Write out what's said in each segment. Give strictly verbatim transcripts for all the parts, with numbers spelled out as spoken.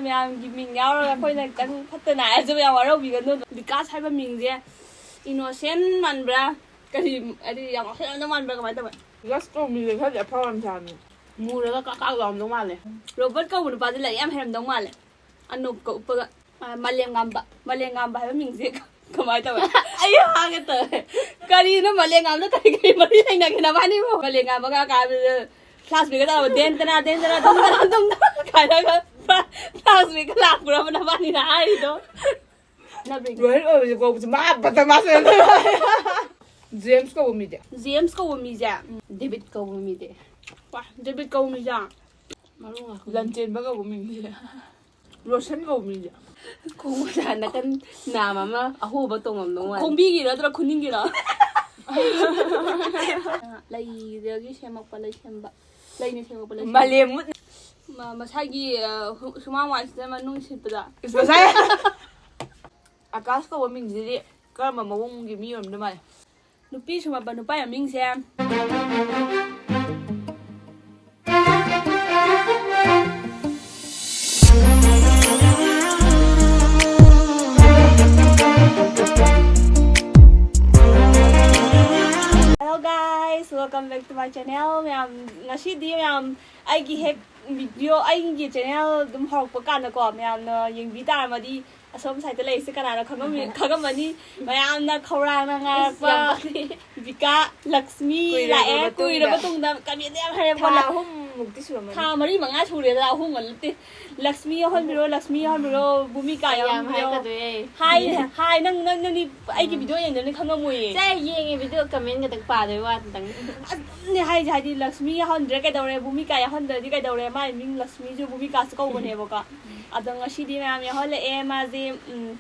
ꯃꯌꯥꯝꯒꯤ ꯃꯤꯡ ꯌꯥꯎꯔꯒ ꯑꯩꯈꯣꯏꯅ ꯈꯤꯇꯪ ꯐꯠꯇꯅ ꯍꯥꯏꯔꯁꯨ ꯃꯌꯥꯝ ꯋꯥꯔꯧꯕꯤꯒꯅꯨ꯫ ꯕꯤꯀꯥꯁ ꯍꯥꯏꯕ ꯃꯤꯡꯁꯦ ꯏꯅꯣꯁꯦꯟ ꯃꯥꯟꯕ꯭ꯔꯥ, ꯀꯔꯤ, ꯍꯥꯏꯗꯤ ꯌꯥꯝ ꯉꯥꯎꯁꯟꯅꯕ ꯃꯥꯟꯕ꯭ꯔꯥ, ꯀꯃꯥꯏꯅ ꯇꯧꯕ? ꯕꯤꯀꯥꯁ ꯀꯧꯕ ꯃꯤꯁꯦ ꯈꯔꯗꯤ ꯑꯐꯥꯎ ꯌꯥꯝ ꯁꯥꯕꯅꯤ꯫ ꯃꯨꯔꯒ ꯀꯥꯛ ꯀꯥꯛ ꯂꯥꯎꯔꯝꯗꯧ ꯃꯥꯜꯂꯦ꯫ ꯔꯣꯕꯔꯠ ꯀꯧꯕ ꯅꯨꯄꯥꯁꯦ ꯂꯥꯏꯔꯤꯛ ꯌꯥꯝ ꯍꯩꯔꯝꯗꯧ ꯃꯥꯜꯂꯦ꯫ ꯑꯅꯣꯞꯀ ꯎꯞꯄꯒ꯫ ꯑ, ꯃꯥꯂꯦꯝꯉꯥꯟꯕ꯫ ꯃꯥꯂꯦꯝꯉꯥꯟꯕ ꯍꯥꯏꯕ ꯃꯤꯡꯁꯦ ꯀꯃꯥꯏꯅ ꯇꯧꯋꯦ? ꯑꯩ ꯍꯥꯡꯒꯦ ꯇꯧꯋꯦ꯫ ꯀꯔꯤꯅꯣ ꯃꯥꯂꯦꯝꯉꯥꯟꯕꯗ ꯀꯔꯤ ꯀꯔꯤ ꯃꯔꯤ ꯂꯩꯅꯒꯦ ꯅꯕꯥꯅꯤꯕꯨ? ꯃꯥꯂꯦꯝꯉꯥꯟꯕꯒ ꯀꯥꯕꯗ ꯐ꯭ꯂꯥꯁ ꯕꯦꯒ ꯇꯧꯔꯕ ꯗꯦꯟ ꯇꯅꯥ, ꯗꯦꯟ ꯇꯅꯥ, ꯗꯨꯝ ꯇꯅꯥ, ꯗꯨꯝ ꯇꯅꯥ ꯀꯥꯏꯅꯒ ꯐ꯭ꯂꯥꯁ ꯕꯦꯒ ꯂꯥꯛꯄ꯭ꯔꯕ ꯅꯕꯥꯅꯤꯅ ꯍꯥꯏꯔꯤꯗꯣ? ꯅꯕ꯭ꯔꯤꯡ꯫ ꯔꯣꯍꯤꯠ ꯑꯣꯏꯕꯁꯦ ꯀꯧꯕꯁꯦ ꯃꯥ ꯕꯗꯃꯥꯁ ꯑꯣꯏꯅ ꯇꯧꯋꯦ꯫ ꯖꯦꯝꯁ ꯀꯧꯕ ꯃꯤꯗꯤ? ꯖꯦꯝꯁ ꯀꯧꯕ ꯃꯤꯁꯦ, ꯗꯦꯕꯤꯠ ꯀꯧꯕ ꯃꯤꯗꯤ? ꯋꯥ, ꯗꯦꯕꯤꯠ ꯀꯧꯕ ꯃꯤꯁꯦ? ꯃꯔꯨ ꯉꯥꯛꯄ ꯃꯤ꯫ ꯂꯟꯆꯦꯟꯕ ꯀꯧꯕ ꯃꯤꯁꯦ? ꯔꯣꯁꯟ ꯀꯧꯕ ꯃꯤꯁꯦ? ꯈꯣꯡꯕꯣꯏ ꯅꯥꯀꯟ ꯅꯥꯝ ꯑꯃ ꯑꯍꯣꯕ ꯇꯣꯡꯉꯝꯗꯧ ꯃꯥꯜꯂꯦ꯫ ꯈꯣꯡꯕꯤꯒꯤꯔꯣ ꯅꯠꯇ꯭ꯔ ꯈꯨꯅꯤꯡꯒꯤꯔꯣ? ꯂꯩꯗꯒꯤ ꯁꯦꯝꯃꯛꯄ ꯂꯩꯁꯦꯝꯕ꯫ ꯂꯩꯅ ꯁꯦꯝꯃꯛꯄ ꯂꯩꯁꯦꯝꯕ꯫ ꯃꯥꯂꯦꯝ ꯃꯨꯠ꯫ ꯃ-, ꯃꯁꯥꯒꯤ, ꯑ, ꯍꯨ-, ꯁꯨꯃꯥꯡ ꯋꯥꯏꯁꯤꯗ ꯃꯅꯨꯡ ꯁꯤꯠꯄꯗ꯫ ꯏꯁ, ꯉꯁꯥꯏ ꯑꯀꯥꯁ ꯀꯧꯕ ꯃꯤꯡꯁꯤꯗꯤ ꯀꯔꯝꯕ ꯃꯑꯣꯡꯒꯤ ꯃꯤ ꯑꯣꯏꯔꯝꯗꯧ ꯃꯥꯜꯂꯤ? ꯅꯨꯄꯤ ꯁꯨꯝꯃꯛꯄ ꯅꯨꯄꯥ ꯃꯃꯤꯡꯁꯦ꯫ Hello guys, welcome back to my channel. ꯃꯌꯥꯝ, ꯉꯁꯤꯗꯤ ꯃꯌꯥꯝ ꯑꯩꯒꯤ ꯍꯦꯛ video, ꯑꯩꯒꯤ channel ꯑꯗꯨꯝ ꯍꯧꯔꯛꯄ ꯀꯥꯟꯗꯀꯣ, ꯃꯌꯥꯝꯅ ꯌꯦꯡꯕꯤ ꯇꯥꯔꯝꯃꯗꯤ ꯑꯁꯣꯝ side ꯇ ꯂꯩꯔꯤꯁꯦ ꯀꯅꯥꯅꯣ ꯈꯪꯉꯝꯃꯤ-, ꯈꯪꯉꯝꯃꯅꯤ꯫ ꯃꯌꯥꯝꯅ ꯈꯧꯔꯥꯡꯅ ꯉꯥꯏꯔꯛꯄ ꯏꯁ, ꯌꯥꯝ ꯄꯛꯇꯦ꯫ ꯕꯤꯀꯥ ꯂꯛꯁꯃꯤ ꯀꯨꯏꯔꯕ ꯂꯥꯛꯑꯦ꯫ ꯃꯇꯨꯡꯗ꯫ ꯀꯨꯏꯔꯕ ꯇꯨꯡꯗ comment ꯌꯥꯝ ꯍꯥꯏꯔꯛꯄ ꯊꯥ ꯂꯛ-, ꯑꯍꯨꯝꯃꯨꯛꯇꯤ ꯁꯨꯔꯝꯃꯅꯤ꯫ ꯊꯥ ꯃꯔꯤ ꯃꯉꯥ ꯁꯨꯔꯦꯗ, ꯑꯍꯨꯝꯒ ꯅꯠꯇꯦ꯫ ꯂꯛꯁꯃꯤ ꯌꯥꯎꯍꯟꯕꯤꯔꯣ, ꯂꯛꯁꯃꯤ ꯌꯥꯎꯍꯟꯕꯤꯔꯣ, ꯚꯨꯃꯤꯀꯥ ꯌꯥꯝ ꯌꯥꯎꯍꯟꯕꯤꯔꯣ꯫ ꯍꯥꯏꯔꯛꯀꯗꯣꯏ ꯑꯩ꯫ ꯍꯥꯏ, ꯍꯥꯏ, ꯅꯪ, ꯅꯪ, ꯅꯪꯗꯤ ꯑꯩꯒꯤ video ꯌꯦꯡꯗꯕꯅꯤꯅ ꯈꯪꯉꯝꯃꯣꯏꯌꯦ꯫ ꯁꯦ, ꯌꯦꯡꯉꯦ video, comment ꯈꯛꯇꯪ ꯄꯥꯗꯣꯏ ꯋꯥ ꯈꯛꯇꯪ꯫ ꯑꯗꯨꯅꯦ ꯍꯥꯏꯁꯦ, ꯍꯥꯏꯗꯤ ꯂꯛꯁꯃꯤ ꯌꯥꯎꯍꯟꯗ꯭ꯔꯦ ꯀꯩꯗꯧꯔꯦ, ꯚꯨꯃꯤꯀꯥ ꯌꯥꯎꯍꯟꯗ꯭ꯔꯗꯤ ꯀꯩꯗꯧꯔꯦ, ꯃꯥꯏ ꯃꯤꯡ ꯂꯛꯁꯃꯤꯁꯨ ꯚꯨꯃꯤꯀꯥꯁꯨ ꯀꯧꯕꯅꯦꯕꯀꯣ꯫ ꯑꯗꯣ ꯉꯁꯤꯗꯤ ꯃꯌꯥꯝ ꯌꯥꯎꯍꯜꯂꯛꯑꯦ ꯃꯥꯁꯦ, ꯎꯝ,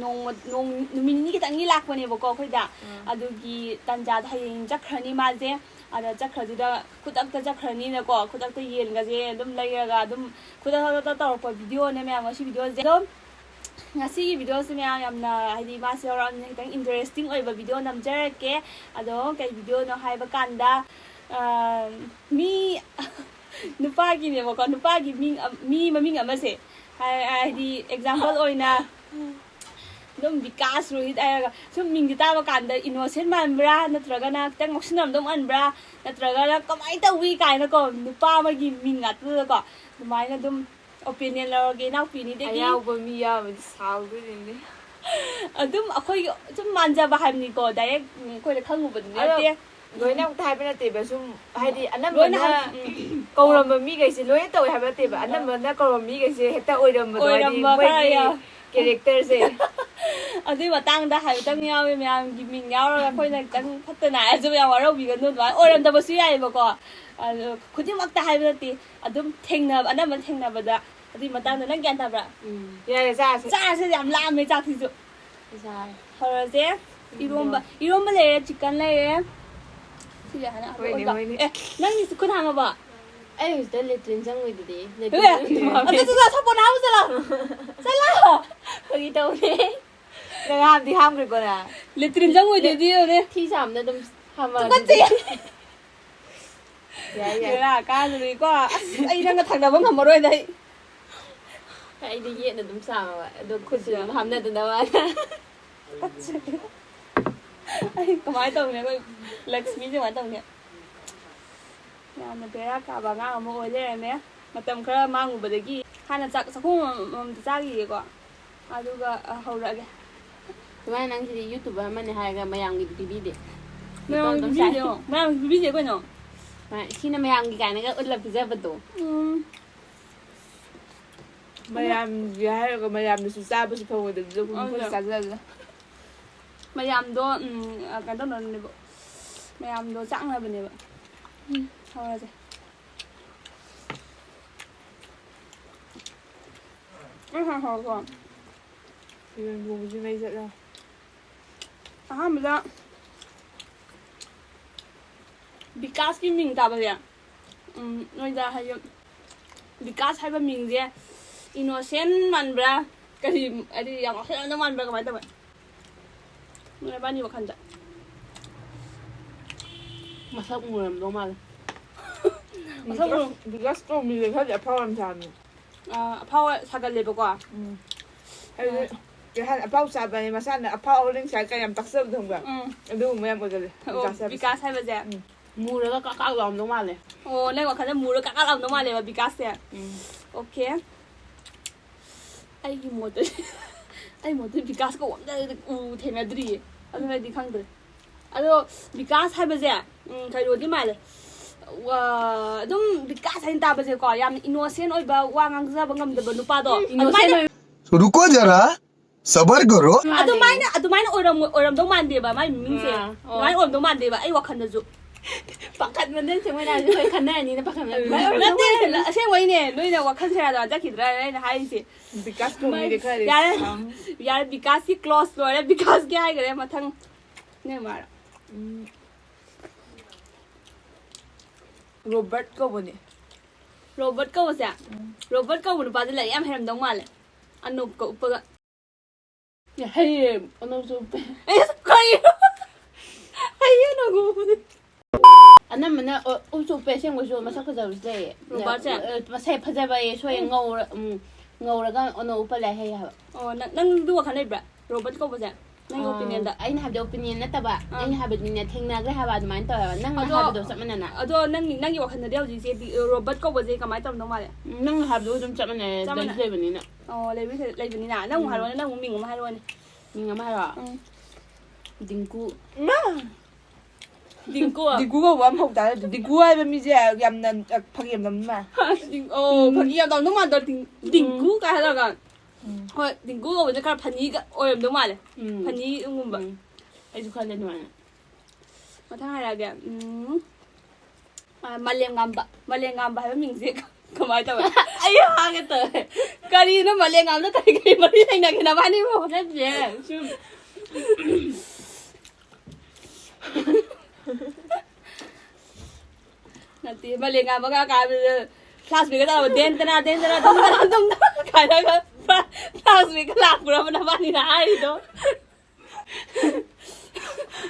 ꯅꯣꯡꯃ, ꯅꯣꯡ-, ꯅꯨꯃꯤꯠ ꯅꯤꯅꯤ ꯈꯤꯇꯪꯒꯤ ꯂꯥꯛꯄꯅꯦꯕꯀꯣ ꯑꯩꯈꯣꯏꯗ꯫ ꯎꯝ꯫ ꯑꯗꯨꯒꯤ ꯇꯟꯖꯥꯗ ꯍꯌꯦꯡ ꯆꯠꯈ꯭ꯔꯅꯤ ꯃꯥꯁꯦ꯫ ꯑꯗ ꯆꯠꯈ꯭ꯔꯗꯨꯗ ꯈꯨꯗꯛꯇ ꯆꯠꯈ꯭ꯔꯅꯤꯅꯀꯣ, ꯈꯨꯗꯛꯇ ꯌꯦꯟꯒꯁꯦ ꯑꯗꯨꯝ ꯂꯩꯔꯒ ꯑꯗꯨꯝ ꯈꯨꯗꯛ ꯈꯨꯗꯛꯇ ꯇꯧꯔꯛꯄ video ꯅꯦ ꯃꯌꯥꯝ ꯉꯁꯤ video ꯁꯦ꯫ ꯑꯗꯣ ꯉꯁꯤꯒꯤ video ꯁꯦ ꯃꯌꯥꯝ ꯌꯥꯝꯅ, ꯍꯥꯏꯗꯤ, ꯃꯥꯁꯦ ꯌꯥꯎꯔꯛꯑꯕꯅꯤꯅ ꯈꯤꯇꯪ interesting ꯑꯣꯏꯕ video ꯅꯝꯖꯔꯛꯀꯦ꯫ ꯑꯗꯣ ꯀꯩ video ꯅꯣ ꯍꯥꯏꯕ ꯀꯥꯟꯗ, ꯑ, ꯃꯤ ꯅꯨꯄꯥꯒꯤꯅꯦꯕꯀꯣ, ꯅꯨꯄꯥꯒꯤ ꯃꯤꯡ ꯑꯝ-, ꯃꯤ ꯃꯃꯤꯡ ꯑꯃꯁꯦ ꯍꯥꯏ-, ꯍꯥꯏꯗꯤ ꯑꯦꯛꯖꯥꯝꯄꯜ ꯑꯣꯏꯅ ꯑꯗꯨꯝ ꯕꯤꯀꯥꯁ ꯔꯣꯍꯤꯠ ꯍꯥꯏꯔꯒ ꯁꯨꯝ ꯃꯤꯡꯁꯦ ꯇꯥꯕ ꯀꯥꯟꯗ ꯏꯅꯣꯁꯦꯟ ꯃꯥꯟꯕ꯭ꯔꯥ, ꯅꯠꯇ꯭ꯔꯒꯅ ꯈꯤꯇꯪ ꯉꯥꯎꯁꯤꯟꯅꯔꯝꯗꯧ ꯃꯥꯟꯕ꯭ꯔꯥ, ꯅꯠꯇ꯭ꯔꯒꯅ ꯀꯃꯥꯏꯅ ꯇꯧꯏ ꯀꯥꯏꯅꯀꯣ, ꯅꯨꯄꯥ ꯑꯃꯒꯤ ꯃꯤꯡ ꯉꯥꯛꯇꯗꯀꯣ ꯑꯗꯨꯃꯥꯏꯅ ꯑꯗꯨꯝ ꯑꯣꯄꯤꯅꯤꯌꯟ ꯂꯧꯔꯒꯦ ꯏꯅꯥꯎꯄꯤꯅꯤꯗꯒꯤ꯫ ꯑꯌꯥꯎꯕ ꯃꯤ ꯌꯥꯎꯔꯗꯤ ꯁꯥꯎꯗꯣꯏꯅꯤꯅꯦ꯫ ꯑꯗꯨꯝ ꯑꯩꯈꯣꯏꯒꯤ ꯁꯨꯝ ꯃꯥꯟꯖꯕ ꯍꯥꯏꯕꯅꯤꯀꯣ, ꯗꯥꯏꯔꯦꯛ ꯑꯩꯈꯣꯏꯅ ꯈꯪꯉꯨꯕꯗꯤ ꯑꯗꯣ ꯅꯠꯇꯦ꯫ ꯂꯣꯏꯅꯃꯛꯇ ꯍꯥꯏꯕ ꯅꯠꯇꯦꯕ, ꯁꯨꯝ ꯍꯥꯏꯗꯤ ꯂꯣꯏꯅ ꯑꯅꯝꯕꯅ ꯍꯥꯏ-, ꯎꯝ꯫ ꯀꯧꯔꯝꯕ ꯃꯤꯈꯩꯁꯦ ꯂꯣꯏꯅ ꯇꯧꯋꯦ ꯍꯥꯏꯕ ꯅꯠꯇꯦꯕ, ꯑꯅꯝꯕꯅ ꯀꯧꯔꯝꯕ ꯃꯤꯈꯩꯁꯦ ꯍꯦꯛꯇ ꯑꯣꯏꯔꯝꯕꯗꯣ, ꯍꯥꯏꯗꯤ ꯑꯣꯏꯔꯝꯕ ꯈꯔ ꯃꯣꯏꯒꯤ ꯌꯥꯎ-, ꯀꯦꯔꯦꯛꯇꯔꯁꯦ꯫ ꯑꯗꯨꯏ ꯃꯇꯥꯡꯗ ꯍꯥꯏꯐꯦꯠꯇꯪ ꯌꯥꯎꯋꯦ, ꯃꯌꯥꯝꯒꯤ ꯃꯤꯡ ꯌꯥꯎꯔꯒ ꯑꯩꯈꯣꯏꯅ ꯈꯤꯇꯪ ꯐꯠꯇꯅ ꯍꯥꯏꯔꯁꯨ ꯌꯥꯝ ꯋꯥꯔꯧꯕꯤꯒꯅꯨ, ꯑꯗꯨꯃꯥꯏꯅ ꯑꯣꯏꯔꯝꯗꯕꯁꯨ ꯌꯥꯏꯑꯕꯀꯣ꯫ ꯑꯗꯣ ꯈꯨꯗꯤꯡꯃꯛꯇ ꯍꯥꯏꯕ ꯅꯠꯇꯦ, ꯑꯗꯨꯝ ꯊꯦꯡꯅꯕ, ꯑꯅꯝꯕꯅ ꯊꯦꯡꯅꯕꯗ꯫ ꯑꯗꯨꯏ ꯃꯇꯥꯡꯗ ꯅꯪ ꯒ꯭ꯌꯥꯟ ꯇꯥꯕ꯭ꯔꯥ? ꯎꯝ꯫ ꯌꯥꯔꯦ, ꯆꯥꯔꯁꯦ꯫ ꯆꯥꯔꯁꯦ, ꯌꯥꯝ ꯂꯥꯝꯃꯦ ꯆꯥꯛꯁꯤꯁꯨ꯫ ꯆꯥꯔꯦ꯫ ꯍꯧꯔꯁꯦ꯫ ꯏꯔꯣꯝꯕ, ꯏꯔꯣꯝꯕ ꯂꯩꯔꯦ, ꯆꯤꯛꯀꯟ ꯂꯩꯔꯦ꯫ ꯁꯤꯁꯦ ꯍꯥꯟꯅ ꯍꯣꯏꯅꯦ, ꯍꯥꯞꯄꯛꯑꯣ꯫ ꯍꯣꯏꯅꯦ꯫ ꯑꯦ, ꯅꯪꯒꯤꯁꯨ ꯈꯨꯠ ꯍꯥꯝꯃꯕꯣ? ꯑꯩ ꯍꯧꯖꯤꯛꯇ ꯂꯦꯇ꯭ꯔꯤꯟ ꯆꯪꯉꯨꯏꯗꯨꯗꯤ꯫ ꯑꯦ, ꯂꯦꯇ꯭ꯔꯤꯟ ꯆꯪꯉꯨꯏ꯫ ꯑꯗꯨ, ꯑꯗꯨ, ꯑꯗꯨ, ꯁꯥꯄꯣꯟ ꯍꯥꯞꯄꯨ ꯆꯠꯂꯣ꯫ ꯆꯠꯂꯣ꯫ ꯐꯥꯒꯤ ꯇꯧꯕꯅꯦ꯫ ꯅꯪ ꯍꯥꯝꯗꯤ ꯍꯥꯝꯈ꯭ꯔꯦꯀꯣ ꯅꯪ? ꯂꯦꯇ꯭ꯔꯤꯟ ꯆꯪꯉꯨꯏꯗꯨꯗꯤ ꯌꯦꯡꯉꯨꯅꯦ꯫ ꯐꯤ ꯁꯥꯕꯅ ꯑꯗꯨꯝ ꯍꯥꯝꯃꯛꯑꯗꯤ꯫ ꯇꯨꯀꯠꯆꯩ꯫ ꯌꯥꯏ, ꯌꯥꯏ꯫ ꯕꯦꯔꯥ ꯀꯥꯗꯣꯔꯤꯀꯣ꯫ ꯑꯁ, ꯑꯩ ꯅꯪꯒ ꯊꯪꯅꯕ ꯉꯝꯃꯔꯣꯏꯗ ꯑꯩ꯫ ꯑꯩꯗꯤ ꯌꯦꯠꯅ ꯑꯗꯨꯝ ꯆꯥꯝꯃꯕ, ꯑꯗꯣ ꯈꯨꯠꯁꯨ ꯑꯗꯨꯝ ꯍꯥꯝꯅꯗꯅꯕ꯫ ꯇꯨꯀꯠꯆꯩ꯫ ꯑꯩ ꯀꯃꯥꯏꯅ ꯇꯧꯅꯤ? ꯑꯩꯈꯣꯏ ꯂꯛꯁꯃꯤꯁꯦ ꯀꯃꯥꯏꯅ ꯇꯧꯅꯤ? ꯌꯥꯝꯅ ꯕꯦꯔꯥ ꯀꯥꯕ ꯑꯉꯥꯡ ꯑꯃ ꯑꯣꯏ ꯂꯩꯔꯝꯃꯦ꯫ ꯃꯇꯝ ꯈꯔ ꯃꯥꯡꯉꯨꯕꯗꯒꯤ ꯍꯥꯟꯅ ꯆꯥꯛ ꯆꯥꯛꯈꯨꯝ ꯑꯃꯃꯝꯗ ꯆꯥꯈꯤꯒꯦꯀꯣ, ꯑꯗꯨꯒ, ꯑ, ꯍꯧꯔꯛꯑꯒꯦ꯫ ꯁꯨꯃꯥꯏꯅ ꯅꯪꯁꯤꯗꯤ YouTuber ꯑꯃꯅꯤ ꯍꯥꯏꯔꯒ ꯃꯌꯥꯝꯒꯤꯗꯤ ꯄꯤꯕꯤꯗꯦ꯫ ꯃꯌꯥꯝꯒꯤ ꯅꯇꯣꯝ ꯑꯗꯨꯝ ꯆꯥꯏ꯫ ꯄꯤꯕꯤꯗꯦ, ꯃꯌꯥꯝꯒꯤ ꯄꯤꯕꯤꯗꯦ ꯀꯩꯅꯣ꯫ ꯁꯤꯅ ꯃꯌꯥꯝꯒꯤ ꯀꯥꯏꯅꯒ ꯎꯠꯂ ꯄꯤꯖꯕꯗꯣ꯫ ꯎꯝ꯫ ꯃꯌꯥꯝꯒꯤ ꯍꯥꯏꯔꯒ ꯃꯌꯥꯝꯅꯁꯨ ꯆꯥꯕꯁꯨ ꯐꯪꯉꯣꯏꯗꯕꯗꯨꯗ ꯑꯩꯈꯣꯏ ꯑꯗꯨꯅ꯫ ꯆꯥꯖꯔꯦ꯫ ꯃꯌꯥꯝꯗꯣ, ꯎꯝ, ꯑ, ꯀꯩꯅꯣ ꯇꯧꯅꯅꯕꯅꯦꯕ꯫ ꯃꯌꯥꯝꯗꯣ ꯆꯥꯛꯅꯕꯅꯦꯕ꯫ ꯎꯝ꯫ ꯍꯧꯔꯁꯦ꯫ ꯑꯩ ꯍꯥꯟꯅ ꯍꯧꯔꯛꯀꯣ꯫ ꯌꯦꯔꯨꯝ ꯊꯣꯡꯕꯁꯤ ꯃꯩ ꯆꯠꯂꯦ꯫ ꯑꯍꯥꯟꯕꯗ ꯕꯤꯀꯥꯁꯀꯤ ꯃꯤꯡ ꯇꯥꯕꯁꯦ, ꯎꯝ, ꯅꯣꯏꯗ ꯍꯥꯏꯗꯤ ꯕꯤꯀꯥꯁ ꯍꯥꯏꯕ ꯃꯤꯡꯁꯦ ꯏꯅꯣꯁꯦꯟ ꯃꯥꯟꯕ꯭ꯔꯥ, ꯀꯔꯤ, ꯍꯥꯏꯗꯤ ꯌꯥꯝ ꯉꯥꯎꯁꯟꯅꯗꯧ ꯃꯥꯟꯕ꯭ꯔꯥ, ꯀꯃꯥꯏꯅ ꯇꯧꯋꯦ ꯅꯣꯏꯕꯥꯅꯤ ꯋꯥꯈꯜꯗ? ꯃꯁꯛ ꯃꯨꯔꯝꯗꯧ ꯃꯥꯜꯂꯦ꯫ ꯃꯁꯛ ꯎꯔꯣ꯫ ꯕꯤꯀꯥꯁ ꯀꯧꯕ ꯃꯤꯁꯦ ꯈꯔꯗꯤ ꯑꯐꯥꯎ ꯌꯥꯝ ꯁꯥꯕꯅꯦ꯫ ꯑꯥ, ꯑꯐꯥꯎ ꯁꯥꯒꯜꯂꯦꯕꯀꯣ꯫ ꯎꯝ꯫ ꯍꯥꯏꯗꯤ, ꯑꯥ꯫ ꯀꯩ ꯍꯥꯏꯅꯤ, ꯑꯐꯥꯎ ꯁꯥꯕ ꯍꯥꯏꯗꯤ ꯃꯁꯥꯅ ꯑꯐꯥꯎ ꯑꯔꯤꯡ ꯁꯥꯏ ꯀꯥꯏꯅ ꯌꯥꯝ ꯇꯥꯛꯆꯕꯗꯣ ꯈꯪꯕ꯭ꯔꯥ? ꯎꯝ꯫ ꯑꯗꯨꯒꯨꯝꯕ ꯌꯥꯝ ꯑꯣꯏꯒꯜꯂꯦ, ꯑꯣ, ꯕꯤꯀꯥꯁ ꯍꯥꯏꯕꯁꯦ꯫ ꯕꯤꯀꯥꯁ ꯍꯥꯏꯕꯁꯦ꯫ ꯎꯝ꯫ ꯃꯨꯔꯒ ꯀꯥꯛ ꯀꯥꯛ ꯂꯥꯎꯔꯝꯗꯧ ꯃꯥꯜꯂꯦ꯫ ꯑꯣ, ꯅꯪ ꯋꯥꯈꯜꯗ ꯃꯨꯔꯒ ꯀꯥꯛ ꯀꯥꯛ ꯂꯥꯎꯔꯝꯗꯧ ꯃꯥꯜꯂꯦꯕ ꯕꯤꯀꯥꯁꯁꯦ꯫ ꯎꯝ꯫ ꯑꯣꯀꯦ꯫ ꯑꯩꯒꯤ ꯃꯣꯠꯇꯗꯤ, ꯑꯩ ꯃꯣꯠꯇꯗꯤ ꯕꯤꯀꯥꯁ ꯀꯧꯕ ꯑꯝꯇ ꯎ ꯊꯦꯡꯅꯗ꯭ꯔꯤꯌꯦ꯫ ꯑꯗꯨꯅꯗꯤ ꯈꯪꯗ꯭ꯔꯦ꯫ ꯑꯗꯣ ꯕꯤꯀꯥꯁ ꯍꯥꯏꯕꯁꯦ, ꯎꯝ, ꯀꯩꯅꯣꯗꯤ ꯃꯥꯜꯂꯦ꯫ ꯋꯥ-, ꯑꯗꯨꯝ ꯕꯤꯀꯥꯁ ꯍꯥꯏꯅ ꯇꯥꯕꯁꯦꯀꯣ, ꯌꯥꯝꯅ innocent ꯑꯣꯏꯕ, ꯋꯥ ꯉꯥꯡꯖꯕ ꯉꯝꯗꯕ ꯅꯨꯄꯥꯗꯣ꯫ ꯎꯝ, innocent ꯑꯗꯨꯃꯥꯏꯅ ꯑꯣꯏ- ꯔꯨꯀꯣ ꯖꯔꯥ, ꯁꯕꯔ ꯀꯔꯣ꯫ ꯑꯗꯨꯃꯥꯏꯅ, ꯑꯗꯨꯃꯥꯏꯅ ꯑꯣꯏꯔꯝ-, ꯑꯣꯏꯔꯝꯗꯧ ꯃꯥꯟꯗꯦꯕ ꯃꯥꯏ ꯃꯤꯡꯁꯦ꯫ ꯑꯥ, ꯑꯣ꯫ ꯑꯗꯨꯃꯥꯏꯅ ꯑꯣꯏꯔꯝꯗꯧ ꯃꯥꯟꯗꯦꯕ ꯑꯩ ꯋꯥꯈꯜꯗꯁꯨ꯫ ꯄꯥꯈꯠꯃꯟꯗꯅ ꯆꯦ ꯃꯣꯏꯅꯥꯁꯦ ꯑꯩꯈꯣꯏ ꯈꯟꯅꯔꯅꯤꯅ ꯄꯥꯈꯠꯃꯟꯗꯅ꯫ ꯅꯠꯇꯦ, ꯑꯁꯦꯡꯕꯩꯅꯦ, ꯅꯣꯏꯅ ꯋꯥꯈꯜ ꯁꯦꯔꯥꯟ ꯇꯨꯔꯥꯟ ꯆꯠꯈꯤꯗ꯭ꯔꯥ ꯍꯥꯏꯅ ꯍꯥꯏꯔꯤꯁꯦ꯫ ꯕꯤꯀꯥꯁ ꯀꯧꯕ ꯃꯤꯗꯤ ꯈꯔꯗꯤ ꯌꯥꯔꯦ, ꯁꯥꯡ- ꯌꯥꯔꯦ, ꯕꯤꯀꯥꯁꯀꯤ close ꯂꯣꯏꯔꯦ, ꯕꯤꯀꯥꯁꯀꯤ ꯍꯥꯏꯈ꯭ꯔꯦ, ꯃꯊꯪ ꯅꯦꯃꯥꯔ꯫ ꯎꯝ꯫ ꯔꯣꯕꯔꯠ ꯀꯧꯕꯅꯦ꯫ ꯔꯣꯕꯔꯠ ꯀꯧꯕꯁꯦ? ꯎꯝ꯫ ꯔꯣꯕꯔꯠ ꯀꯧꯕ ꯅꯨꯄꯥꯁꯦ ꯂꯥꯏꯔꯤꯛ ꯌꯥꯝ ꯍꯩꯔꯝꯗꯧ ꯃꯥꯜꯂꯦ꯫ ꯑꯅꯣꯞꯀ ꯎꯞꯄꯒ꯫ ꯍꯩꯌꯦ, ꯑꯅꯣꯞꯁꯨ ꯎꯞꯄꯦ꯫ ꯑꯦꯁ, ꯀꯔꯤꯅꯣ? ꯍꯩꯌꯦ, ꯑꯅꯣꯞꯀ ꯎꯞꯄꯗꯤ꯫ ꯑꯅꯝꯕꯅ, ꯑ, ꯎꯞꯁꯨ ꯎꯞꯄꯦ, ꯑꯁꯦꯡꯕꯩꯁꯨ ꯃꯁꯛ ꯐꯖꯕꯁꯨ ꯂꯩꯌꯦ꯫ ꯔꯣꯕꯥꯔꯠꯁꯦ? ꯑ, ꯃꯁꯛ ꯐꯖꯕ ꯍꯥꯏꯌꯦ, ꯁꯣꯏꯌꯦ, ꯎꯝ꯫ ꯉꯧꯔ-, ꯎꯝ, ꯉꯧꯔꯒ ꯑꯅꯣꯞ ꯎꯞꯄ ꯂꯩ ꯍꯩ ꯍꯥꯏꯕ꯫ ꯑꯣ, ꯅꯪ, ꯅꯪ ꯑꯗꯨ ꯋꯥꯈꯜ ꯂꯩꯕ꯭ꯔꯥ? ꯔꯣꯕꯔꯠ ꯀꯧꯕꯁꯦ? ꯅꯪꯒꯤ ꯑꯥ, opinionꯗ? ꯑꯩꯅ ꯍꯥꯏꯕꯗꯤ opinionꯅ ꯅꯠꯇꯕ, ꯑꯥ꯫ ꯑꯩꯅ ꯍꯥꯏꯕꯗꯤꯅꯦ, ꯊꯦꯡꯅꯈ꯭ꯔꯦ ꯍꯥꯏꯕ, ꯑꯗꯨꯃꯥꯏꯅ ꯇꯧꯋꯦꯕ꯫ ꯅꯪꯅ ꯑꯗꯣ, ꯍꯥꯏꯕꯗꯣ ꯆꯞ ꯃꯥꯟꯅꯅ꯫ ꯑꯗꯣ ꯅꯪꯒꯤ, ꯅꯪꯒꯤ ꯋꯥꯈꯜꯗꯗꯤ ꯍꯧꯖꯤꯛꯁꯦ ꯗꯤ-, ꯔꯣꯕꯔꯠ ꯀꯧꯕꯁꯦ ꯀꯃꯥꯏꯅ ꯇꯧꯔꯝꯗꯧ ꯃꯥꯜꯂꯦ? ꯎꯝ, ꯅꯪꯅ ꯍꯥꯏꯕꯗꯣ ꯑꯗꯨꯝ ꯆꯞ ꯃꯥꯟꯅꯩ, ꯆꯞ ꯃꯥꯟꯅꯩ꯫ ꯂꯩꯁꯨ ꯂꯩꯕꯅꯤꯅ꯫ ꯑꯣ, ꯂꯩꯕꯅꯤ, ꯂꯩꯕꯅꯤꯅ꯫ ꯅꯪ ꯑꯃꯨꯛ ꯎꯝ꯫ ꯍꯥꯏꯔꯛꯑꯣꯅꯦ, ꯅꯪ ꯑꯃꯨꯛ ꯃꯤꯡ ꯑꯃ ꯍꯥꯏꯔꯛꯑꯣꯅꯦ꯫ ꯃꯤꯡ ꯑꯃ ꯍꯥꯏꯔꯣ? ꯎꯝ꯫ ꯗꯤꯡꯀꯨ꯫ ꯏꯃꯥ! ꯗꯤꯡꯀꯨ꯫ ꯗꯤꯡꯀꯨ ꯀꯧꯕ ꯑꯃ ꯐꯥꯎ ꯇꯥꯔꯦ꯫ ꯗꯤꯡꯀꯨ ꯍꯥꯏꯕ ꯃꯤꯁꯦ ꯌꯥꯝꯅ, ꯑ, ꯐꯥꯒꯤ ꯌꯥꯝ ꯇꯧꯅꯤꯡ ꯃꯥꯜꯂꯦ꯫ ꯗꯤꯡ-, ꯑꯣ, ꯎꯝ꯫ ꯐꯥꯒꯤ ꯌꯥꯝ ꯇꯧꯗꯧ ꯃꯥꯟꯗ꯭ꯔꯣ? ꯗꯤꯡ-, ꯗꯤꯡꯀꯨ ꯎꯝ꯫ ꯀꯥꯏ ꯍꯥꯏꯔꯒ꯫ ꯎꯝ꯫ ꯍꯣꯏ, ꯗꯤꯡꯀꯨ ꯀꯧꯕꯁꯦ ꯈꯔ funnyꯒ ꯑꯣꯏꯔꯝꯗꯧ ꯃꯥꯜꯂꯦ꯫ ꯎꯝ꯫ Funnyꯒꯨꯝꯕ꯫ ꯎꯝ꯫ ꯑꯩꯁꯨ ꯈꯜꯂꯦ ꯑꯗꯨꯃꯥꯏꯅ꯫ ꯃꯊꯪ ꯍꯥꯏꯔꯛꯑꯒꯦ꯫ ꯎꯝ꯫ ꯑ, ꯃꯥꯂꯦꯝꯉꯥꯟꯕ꯫ ꯃꯥꯂꯦꯝꯉꯥꯟꯕ ꯍꯥꯏꯕ ꯃꯤꯡꯁꯦ ꯀꯃꯥꯏꯅ ꯇꯧꯋꯦ? ꯑꯩ ꯍꯥꯡꯒꯦ ꯇꯧꯋꯦ꯫ ꯀꯔꯤꯅꯣ ꯃꯥꯂꯦꯝꯉꯥꯟꯕꯗ ꯀꯔꯤ ꯀꯔꯤ ꯃꯔꯤ ꯂꯩꯅꯒꯦ ꯅꯕꯥꯅꯤꯕꯨ? ꯅꯠꯇꯦ, ꯁꯨꯝ꯫ ꯅꯠꯇꯦ, ꯃꯥꯂꯦꯝꯉꯥꯟꯕꯒ ꯀꯥꯕꯗ flashbackꯀ ꯇꯧꯔꯕ, ꯗꯦꯟ ꯇꯅꯥ, ꯗꯦꯟ ꯇꯅꯥ, ꯗꯨꯝ ꯇꯅꯥ, ꯗꯨꯝ ꯇꯅꯥ ꯀꯥꯏꯅꯒ flashbackꯀ ꯂꯥꯛꯄ꯭ꯔꯕ ꯅꯕꯥꯅꯤꯅ ꯍꯥꯏꯔꯤꯗꯣ?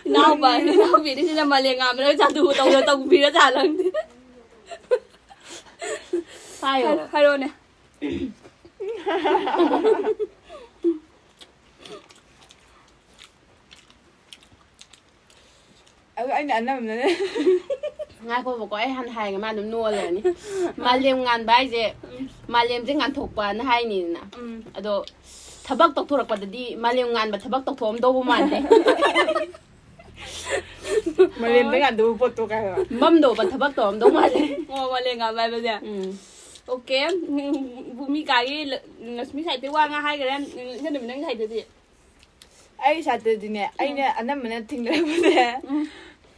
ꯏꯅꯥꯎꯄꯥ, ꯏꯅꯥꯎꯄꯤꯅꯤꯁꯤꯅ ꯃꯥꯂꯦꯝꯉꯥꯟꯕꯗ ꯖꯥꯗꯨ ꯇꯧꯗ ꯇꯧꯕꯤꯔ ꯖꯥꯠꯂ ꯈꯪꯗꯦ꯫ ꯍꯥꯏꯌꯣ꯫ ꯍꯥꯏꯔꯣꯅꯦ꯫ ꯑꯗꯨ ꯑꯩꯅ ꯑꯅꯝꯕꯅꯅꯦ꯫ ꯉꯥꯏꯈꯣꯕꯀꯣ, ꯑꯩ ꯍꯥꯟꯅ ꯍꯥꯏꯔꯒꯦ, ꯃꯥ ꯑꯗꯨꯝ ꯅꯣꯜꯂꯅꯤ꯫ ꯃꯥꯂꯦꯝ ꯉꯥꯟꯕ ꯍꯥꯏꯁꯦ, ꯎꯝ꯫ ꯃꯥꯂꯦꯝꯁꯦ ꯉꯥꯟꯊꯣꯛꯄꯅ ꯍꯥꯏꯅꯤꯗꯅ꯫ ꯎꯝ꯫ ꯑꯗꯣ ꯊꯕꯛ ꯇꯧꯊꯣꯔꯛꯄꯗꯗꯤ ꯃꯥꯂꯦꯝ ꯉꯥꯟꯕ ꯊꯕꯛ ꯇꯧꯊꯣꯛꯑꯝꯗꯧꯕ ꯃꯥꯟꯗꯦ꯫ ꯃꯥꯂꯦꯝꯗ ꯉꯥꯟꯗꯧꯕ ꯄꯣꯠꯇꯣ ꯀꯥꯏ ꯍꯥꯏꯕ? ꯃꯝꯗꯧꯕ ꯊꯕꯛ ꯇꯧꯔꯝꯗꯧ ꯃꯥꯜꯂꯦ꯫ ꯑꯣ, ꯃꯥꯂꯦꯝ ꯉꯥꯟꯕ ꯍꯥꯏꯕꯁꯦ꯫ ꯎꯝ꯫ ꯑꯣꯀꯦ꯫ ꯎꯝ, ꯚꯨꯃꯤꯀꯥꯒꯤ ꯂ-, ꯂꯛꯁꯃꯤ ꯁꯥꯏꯠꯇꯒꯤ ꯋꯥ ꯉꯥ ꯍꯥꯏꯈ꯭ꯔꯦ꯫ ꯎꯝ, ꯏꯆꯟ ꯅꯨꯃꯤꯠ ꯅꯪꯒꯤ ꯁꯥꯏꯠꯇꯗꯤ? ꯑꯩ ꯁꯥꯏꯠꯇꯗꯤꯅꯦ, ꯎꯝ꯫ ꯑꯩꯅ ꯑꯅꯝꯕꯅ ꯊꯦꯡꯅꯔꯛꯄꯁꯦ, ꯎꯝ꯫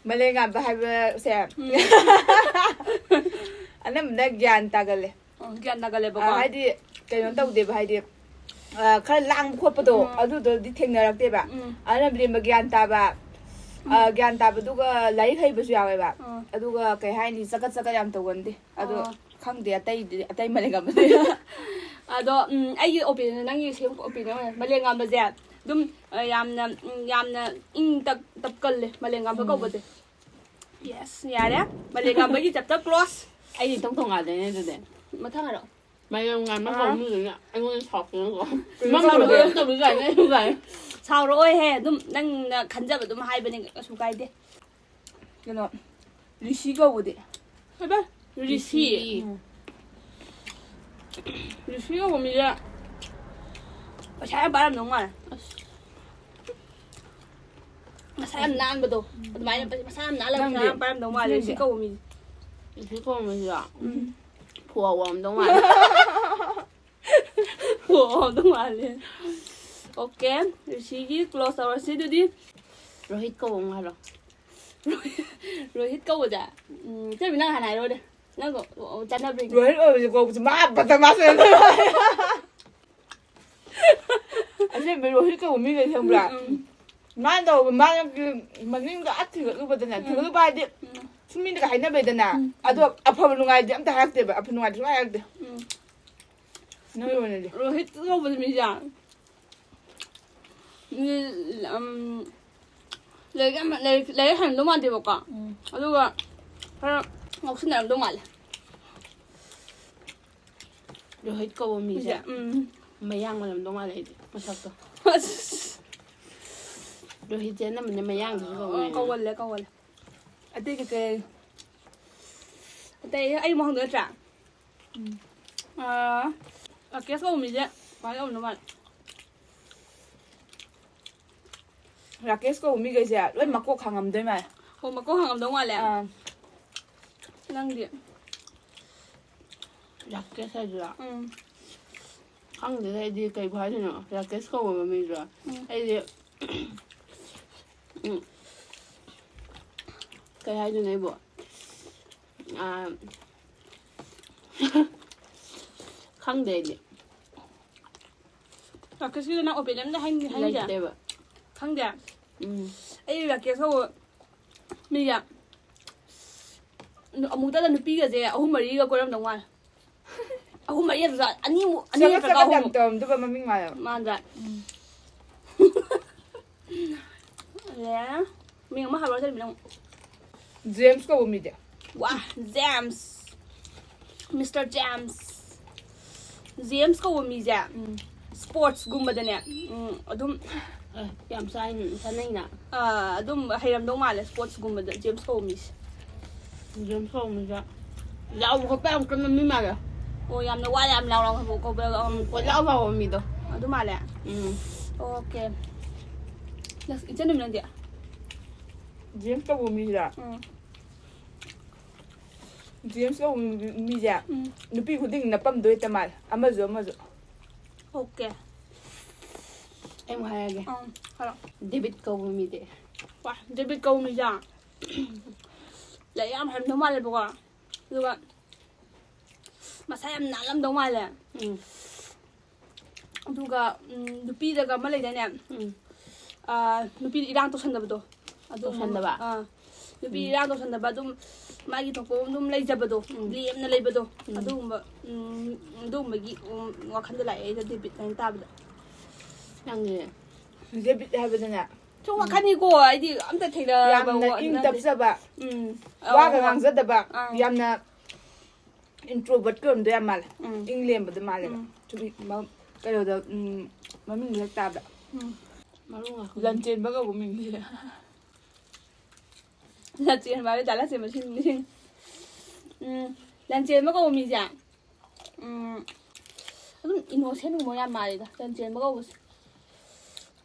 ꯃꯥꯂꯦꯝ ꯉꯥꯟꯕ ꯍꯥꯏꯕꯁꯦ ꯎꯝ꯫ ꯑꯅꯝꯕꯅ ꯒ꯭ꯌꯥꯟ ꯇꯥꯒꯜꯂꯦ꯫ ꯑꯣ, ꯒ꯭ꯌꯥꯟ ꯇꯥꯒꯜꯂꯦꯕꯀꯣ꯫ ꯑ, ꯍꯥꯏꯗꯤ ꯀꯩꯅꯣ ꯇꯧꯗꯦꯕ, ꯍꯥꯏꯗꯤ, ꯑ, ꯈꯔ ꯂꯥꯡꯕ ꯈꯣꯠꯄꯗꯣ, ꯎꯝ꯫ ꯑꯗꯨꯗꯣꯗꯤ ꯊꯦꯡꯅꯔꯛꯇꯦꯕ꯫ ꯎꯝ꯫ ꯑꯅꯝꯕꯅ ꯒ꯭ꯌꯥꯟ ꯇꯥꯕ, ꯑ, ꯎꯝ꯫ ꯒ꯭ꯌꯥꯟ ꯇꯥꯕꯗꯨꯒ ꯂꯥꯏꯔꯤꯛ ꯍꯩꯕꯁꯨ ꯌꯥꯎꯋꯦꯕ꯫ ꯎꯝ꯫ ꯑꯗꯨꯒ ꯀꯩ ꯍꯥꯏꯅꯤ, ꯆꯀꯠ ꯆꯀꯠ ꯌꯥꯝ ꯇꯧꯒꯟꯗꯦ꯫ ꯑꯗꯣ ꯑꯣ꯫ ꯈꯪꯗꯦ, ꯑꯇꯩꯗꯤ, ꯑꯇꯩ ꯃꯥꯂꯦꯝ ꯉꯥꯟꯕꯗꯤ꯫ ꯑꯗꯣ, ꯎꯝ, ꯑꯩꯒꯤ opinion, ꯅꯪꯒꯤ ꯁꯦꯝ opinion ꯑꯣꯏꯅ ꯃꯥꯂꯦꯝ ꯉꯥꯟꯕꯁꯦ ꯑꯗꯨꯝ, ꯑ, ꯌꯥꯝꯅ, ꯎꯝ, ꯌꯥꯝꯅ ꯏꯪ ꯇꯞ-, ꯇꯞꯀꯜꯂꯦ ꯃꯥꯂꯦꯝ ꯉꯥꯟꯕ ꯎꯝ꯫ ꯀꯧꯕꯁꯦ꯫ Yes, ꯌꯥꯔꯦ꯫ ꯃꯥꯂꯦꯝ ꯉꯥꯟꯕꯒꯤ chapter close꯫ ꯑꯩꯗꯤ ꯏꯇꯣꯡ ꯇꯣꯡꯉꯥꯜꯂꯦꯅꯦ ꯑꯗꯨꯗꯤ꯫ ꯃꯊꯪ ꯍꯥꯏꯔꯛꯑꯣ꯫ ꯃꯥꯂꯦꯝ ꯉꯥꯟꯕ ꯑꯥ꯫ ꯀꯧꯕ ꯃꯤꯗꯨꯅ ꯑꯩꯉꯣꯟꯗ ꯁꯥꯎꯔꯛꯇꯅꯀꯣ꯫ ꯀꯩꯅꯣ ꯃꯃꯥꯡꯗ ꯇꯧꯔꯒꯦ꯫ ꯀꯩꯅꯣ ꯇꯧꯕꯤꯕ ꯌꯥꯏꯅꯦ ꯑꯩꯕꯨ ꯀꯥꯏꯅ꯫ ꯁꯥꯎꯔꯛꯑꯣꯏꯍꯦ, ꯑꯗꯨꯝ ꯅꯪꯅ ꯈꯟꯖꯕ ꯑꯗꯨꯝ ꯍꯥꯏꯕꯅꯦ, ꯀꯩꯁꯨ ꯀꯥꯏꯗꯦ꯫ ꯀꯩꯅꯣ, ꯔꯤꯁꯤ ꯀꯧꯕꯗꯤ? ꯀꯩꯕ? ꯔꯤꯁꯤ꯫ ꯔꯤꯁꯤ꯫ ꯎꯝ꯫ ꯔꯤꯁꯤ ꯀꯧꯕ ꯃꯤꯁꯦ ꯄꯩꯁꯥ ꯌꯥꯝ ꯄꯥꯏꯔꯝꯗꯧ ꯃꯥꯜꯂꯦ꯫ ꯑꯁ꯫ ꯃꯁꯥ ꯌꯥꯝ ꯅꯥꯟꯕꯗꯣ꯫ ꯑꯗꯨꯃꯥꯏꯅ ꯃꯁꯥ ꯌꯥꯝ ꯅꯥꯜꯂꯒ ꯄꯩꯁꯥ ꯅꯪꯗꯤ? ꯌꯥꯝ ꯄꯥꯏꯔꯝꯗꯧ ꯃꯥꯜꯂꯦ, ꯅꯪꯗꯤ? ꯔꯤꯁꯤ ꯀꯧꯕ ꯃꯤꯁꯦ꯫ ꯔꯤꯁꯤ ꯀꯧꯕ ꯃꯤꯁꯦ? ꯎꯝ꯫ ꯐꯨꯋꯥꯎ ꯋꯥꯔꯝꯗꯧ ꯃꯥꯜꯂꯦ꯫ ꯐꯨꯋꯥꯎ ꯋꯥꯔꯝꯗꯧ ꯃꯥꯜꯂꯦ꯫ ꯑꯣꯀꯦ, ꯔꯤꯁꯤꯒꯤ close ꯇꯧꯔꯁꯤ ꯑꯗꯨꯗꯤ꯫ ꯔꯣꯍꯤꯠ ꯀꯧꯕ ꯑꯃ ꯍꯥꯏꯔꯣ꯫ ꯔꯣꯍꯤꯠ ꯀꯧꯕꯁꯦ? ꯎꯝ, ꯏꯆꯦꯕꯤ, ꯅꯪ ꯍꯥꯟꯅ ꯍꯥꯏꯔꯛꯑꯣꯅꯦ꯫ ꯅꯪ ꯀꯧ-, ꯑꯣ, ꯆꯠꯅꯕ꯭ꯔꯤꯅꯦ꯫ ꯔꯣꯍꯤꯠ ꯑꯣꯏꯕꯁꯦ ꯀꯧꯕꯁꯦ ꯃꯥ ꯕꯗꯃꯥꯁ ꯑꯣꯏꯅ ꯇꯧꯋꯦ꯫ ꯑꯁꯦꯡꯕ ꯔꯣꯍꯤꯠ ꯀꯧꯕ ꯃꯤꯈꯩ ꯈꯪꯕ꯭ꯔꯥ? ꯎꯝ, ꯎꯝ꯫ ꯃꯥꯅ ꯇꯧꯕ, ꯃꯥꯅ ꯃꯅꯤꯡꯗ ꯑꯥ ꯊꯤꯒꯠꯂꯨꯕꯗꯅꯦ, ꯎꯝ꯫ ꯊꯤꯒꯠꯂꯨꯕ ꯍꯥꯏꯗꯤ ꯎꯝ꯫ ꯁꯨꯝ ꯃꯤꯅꯒ ꯍꯥꯏꯅꯕ ꯂꯩꯗꯅ, ꯎꯝ꯫ ꯑꯗꯣ ꯑꯐꯕ ꯅꯨꯡꯉꯥꯏꯗꯤ ꯑꯝꯇ ꯍꯥꯏꯔꯛꯇꯦꯕ, ꯑꯐꯕ ꯅꯨꯡꯉꯥꯏꯗꯤ ꯁꯨꯡꯍꯥꯏ ꯍꯥꯏꯔꯛꯇꯦ꯫ ꯎꯝ꯫ ꯅꯪꯒꯤ ꯑꯣꯏꯅꯗꯤ? ꯔꯣꯍꯤꯠ ꯀꯧꯕꯁꯦ ꯃꯤꯁꯦ, ꯎꯝ, ꯎꯝ, ꯂꯥꯏꯔꯤꯛ ꯌꯥꯝ, ꯂꯥꯏꯔꯤꯛ, ꯂꯥꯏꯔꯤꯛ ꯍꯩꯔꯝꯗꯧ ꯃꯥꯟꯗꯦꯕꯀꯣ꯫ ꯎꯝ꯫ ꯑꯗꯨꯒ ꯈꯔ ꯉꯥꯎꯁꯤꯟꯅꯔꯝꯗꯧ ꯃꯥꯜꯂꯦ꯫ ꯔꯣꯍꯤꯠ ꯀꯧꯕ ꯃꯤꯁꯦ ꯃꯤꯁꯦ ꯎꯝ ꯃꯌꯥꯡ ꯑꯣꯏꯔꯝꯗꯧ ꯃꯥꯜꯂꯦ ꯑꯩꯗꯤ ꯃꯁꯛꯇꯣ꯫ ꯑꯁ, ꯔꯣꯍꯤꯠꯁꯦ ꯑꯅꯝꯕꯅ ꯃꯌꯥꯡꯗꯁꯨ ꯀꯧꯅꯩ꯫ ꯀꯧꯒꯜꯂꯦ ꯀꯧꯒꯜꯂꯦ꯫ ꯑꯇꯩ ꯀꯩꯀꯩ? ꯑꯇꯩ ꯑꯩ ꯑꯃꯨꯛ ꯍꯪꯗꯣꯏ ꯅꯠꯇ꯭ꯔꯥ? ꯑꯥ, ꯔꯥꯀꯦꯁ ꯀꯧꯕ ꯃꯤꯁꯦ ꯀꯃꯥꯏꯅ ꯇꯧꯔꯝꯗꯧ ꯃꯥꯜꯂꯦ? ꯔꯥꯀꯦꯁ ꯀꯧꯕ ꯃꯤꯈꯩꯁꯦ ꯂꯣꯏ ꯃꯀꯣꯛ ꯈꯥꯡꯉꯝꯗꯣꯏ ꯃꯥꯜꯂꯦ꯫ ꯑꯣ, ꯃꯀꯣꯛ ꯍꯥꯡꯉꯝꯗꯧ ꯃꯥꯜꯂꯦ꯫ ꯑꯥ, ꯅꯪꯗꯤ? ꯔꯥꯀꯦꯁ ꯍꯥꯏꯗꯨꯔꯥ? ꯎꯝ ꯈꯪꯗꯦꯗ ꯑꯩꯗꯤ ꯀꯩꯕꯨ ꯍꯥꯏꯗꯣꯏꯅꯣ ꯔꯥꯀꯦꯁ ꯀꯧꯕ ꯃꯃꯤꯡꯗꯣ꯫ ꯎꯝ ꯑꯩꯗꯤ ꯎꯝ ꯀꯩ ꯍꯥꯏꯗꯣꯏꯅꯣ ꯑꯩꯕꯨ? ꯑꯥ, ꯈꯪꯗꯦ ꯑꯩꯗꯤ꯫ ꯔꯥꯀꯦꯁꯀꯤꯗꯣ ꯅꯪ ꯑꯣꯄꯤꯅꯤꯌꯟꯗ ꯍꯥꯏꯅꯤꯡꯗꯦ? ꯂꯩꯇꯦꯕ꯫ ꯈꯪꯗꯦ? ꯎꯝ ꯑꯩ ꯔꯥꯀꯦꯁ ꯀꯧꯕ ꯃꯤꯒ ꯑꯃꯨꯛꯇꯗ ꯅꯨꯄꯤꯒꯁꯦ ꯑꯍꯨꯝ ꯃꯔꯤꯒ ꯀꯣꯏꯔꯝꯗꯧ ꯃꯥꯜꯂꯦ꯫ ꯑꯍꯨꯝ ꯃꯔꯤ ꯑꯗꯨꯗ ꯑꯅꯤꯃꯨꯛ ꯑꯅꯤ ꯆꯒꯠ ꯅꯠꯇ꯭ꯔꯒ ꯆꯒꯠ ꯌꯥꯝ ꯑꯍꯨꯝ ꯇꯧꯔꯝꯗꯕ ꯃꯃꯤꯡ ꯃꯥꯜꯂꯦꯕ꯫ ꯃꯥꯟꯗ꯭ꯔꯥ? ꯑꯗꯩ ꯃꯤꯡ ꯑꯃ ꯍꯥꯏꯔꯣ ꯆꯠꯃꯤꯅ ꯑꯃꯨꯛ꯫ ꯖꯦꯝꯁ ꯀꯧꯕ ꯃꯤꯗꯤ꯫ ꯋꯥ, ꯖꯦꯝꯁ, ꯃꯤꯁꯇꯔ ꯖꯦꯝꯁ꯫ ꯖꯦꯝꯁ ꯀꯧꯕ ꯃꯤꯁꯦ ꯎꯝ꯫ ꯁ꯭ꯄꯣꯔꯠꯁꯀꯨꯝꯕꯗꯅꯦ, ꯎꯝ, ꯑꯗꯨꯝ ꯑꯦ, ꯌꯥꯝ ꯆꯥꯏ ꯆꯥꯅꯩꯅ꯫ ꯑꯥ, ꯑꯗꯨꯝ ꯍꯩꯔꯝꯗꯧ ꯃꯥꯜꯂꯦ ꯁ꯭ꯄꯣꯔꯠꯁꯀꯨꯝꯕꯗ ꯖꯦꯝꯁ ꯀꯧꯕ ꯃꯤꯁꯦ꯫ ꯖꯦꯝꯁ ꯀꯧꯕ ꯃꯤꯁꯦ ꯂꯥꯎꯕ ꯈꯣꯠꯄ ꯌꯥꯝ ꯀꯟꯕ ꯃꯤ ꯃꯥꯜꯂꯦ꯫ ꯑꯣ, ꯌꯥꯝꯅ ꯋꯥ ꯌꯥꯝ ꯂꯥꯎ ꯂꯥꯎ ꯀꯧꯕ, ꯎꯝ, ꯀꯣꯏꯂꯥꯎ ꯂꯥꯎꯕ ꯃꯤꯗꯣ꯫ ꯑꯗꯨ ꯃꯥꯜꯂꯦ꯫ ꯎꯝ ꯑꯣꯀꯦ꯫ ꯅꯪ ꯏꯆꯟ ꯅꯨꯃꯤꯠ ꯅꯪꯗꯤ? ꯖꯦꯝꯁ ꯀꯧꯕ ꯃꯤꯁꯤꯔꯥ? ꯎꯝ꯫ ꯖꯦꯝꯁ ꯀꯧꯕ ꯃꯤꯁꯦ ꯎꯝ꯫ ꯅꯨꯄꯤ ꯈꯨꯗꯤꯡꯒꯤ ꯅꯞꯄꯝꯗꯣꯏ ꯍꯦꯛꯇ ꯃꯥꯜꯂꯦ꯫ ꯑꯃꯁꯨ ꯑꯃꯁꯨ꯫ ꯑꯣꯀꯦ꯫ ꯑꯩ ꯑꯃꯨꯛ ꯍꯥꯏꯔꯒꯦ꯫ ꯑꯪ, ꯍꯥꯏꯔꯣ꯫ ꯗꯦꯕꯤꯠ ꯀꯧꯕ ꯃꯤꯗꯤ꯫ ꯋꯥ, ꯗꯦꯕꯤꯠ ꯀꯧꯕ ꯃꯤꯁꯦ ꯂꯥꯏꯔꯤꯛ ꯌꯥꯝ ꯍꯩꯔꯝꯗꯧ ꯃꯥꯜꯂꯦꯕꯀꯣ꯫ ꯑꯗꯨꯒ ꯃꯁꯥ ꯌꯥꯝ ꯅꯥꯜꯂꯝꯗꯧ ꯃꯥꯜꯂꯦ꯫ ꯎꯝ ꯑꯗꯨꯒ, ꯎꯝ, ꯅꯨꯄꯤꯗꯒ ꯑꯃ ꯂꯩꯗꯥꯏꯅꯦ? ꯎꯝ ꯑꯥ, ꯅꯨꯄꯤꯗ ꯏꯔꯥꯡ ꯇꯧꯁꯟꯗꯕꯗꯣ꯫ ꯑꯗꯨꯒꯨꯝꯕ ꯑꯃ-, ꯇꯧꯁꯟꯗꯕ? ꯑꯥ, ꯅꯨꯄꯤ ꯎꯝ꯫ ꯏꯔꯥꯡ ꯇꯧꯁꯟꯗꯕ, ꯑꯗꯨꯝ ꯃꯥꯒꯤ ꯊꯣꯛꯄ ꯑꯗꯨꯝ ꯂꯩꯖꯕꯗꯣ, ꯎꯝ꯫ ꯂꯦꯝꯅ ꯂꯩꯕꯗꯣ꯫ ꯎꯝ꯫ ꯑꯗꯨꯒꯨꯝꯕ, ꯎꯝ, ꯑꯗꯨꯒꯨꯝꯕꯒꯤ, ꯎꯝ, ꯋꯥꯈꯟꯗ ꯂꯥꯛꯑꯦ ꯑꯩꯅ ꯗꯦꯕꯤꯠ ꯍꯥꯏꯅ ꯇꯥꯕꯗ꯫ ꯅꯪꯗꯤ? ꯗꯦꯕꯤꯠ ꯍꯥꯏꯕꯗꯅꯦ, ꯁꯨꯝ ꯋꯥꯈꯜꯅꯤꯀꯣ, ꯑꯩꯗꯤ ꯑꯝꯇ ꯊꯦꯡꯅꯕ ꯌꯥꯝꯅ ꯋꯥ- ꯏꯪ ꯅꯠꯇꯦ꯫ ꯇꯞꯆꯕ, ꯎꯝ. ꯋꯥꯒ ꯑꯧ. ꯉꯥꯡꯖꯗꯕ, ꯑꯥ. ꯌꯥꯝꯅ introvert ꯀ ꯑꯣꯏꯔꯝꯗꯣꯏ ꯌꯥꯝ ꯃꯥꯜꯂꯦ꯫ ꯎꯝ. ꯏꯪ ꯂꯦꯝꯕꯗꯣ ꯃꯥꯜꯂꯦꯕ꯫ ꯎꯝ. ꯁꯨꯝ ꯃ- ꯀꯩꯅꯣꯗ, ꯎꯝ, ꯃꯃꯤꯡꯗꯣ ꯍꯦꯛ ꯇꯥꯕꯗ꯫ ꯎꯝ. ꯃꯔꯨ ꯉꯥꯛꯄ. ꯂꯟꯆꯦꯟꯕ ꯀꯧꯕ ꯃꯤꯡꯁꯦ꯫ ꯂꯟꯆꯦꯟꯕ ꯍꯥꯏꯕ ꯖꯥꯠ ꯂꯟꯆꯦꯟꯕ ꯁꯤ ꯃꯤꯁꯤꯡ꯫ ꯎꯝ. ꯂꯟꯆꯦꯟꯕ ꯀꯧꯕ ꯃꯤꯁꯦ꯫ ꯎꯝ. ꯑꯗꯨꯝ innocent ꯒꯨꯝꯕ ꯌꯥꯝ ꯃꯥꯜꯂꯤꯗ, ꯂꯟꯆꯦꯟꯕ ꯀꯧꯕꯁꯦ꯫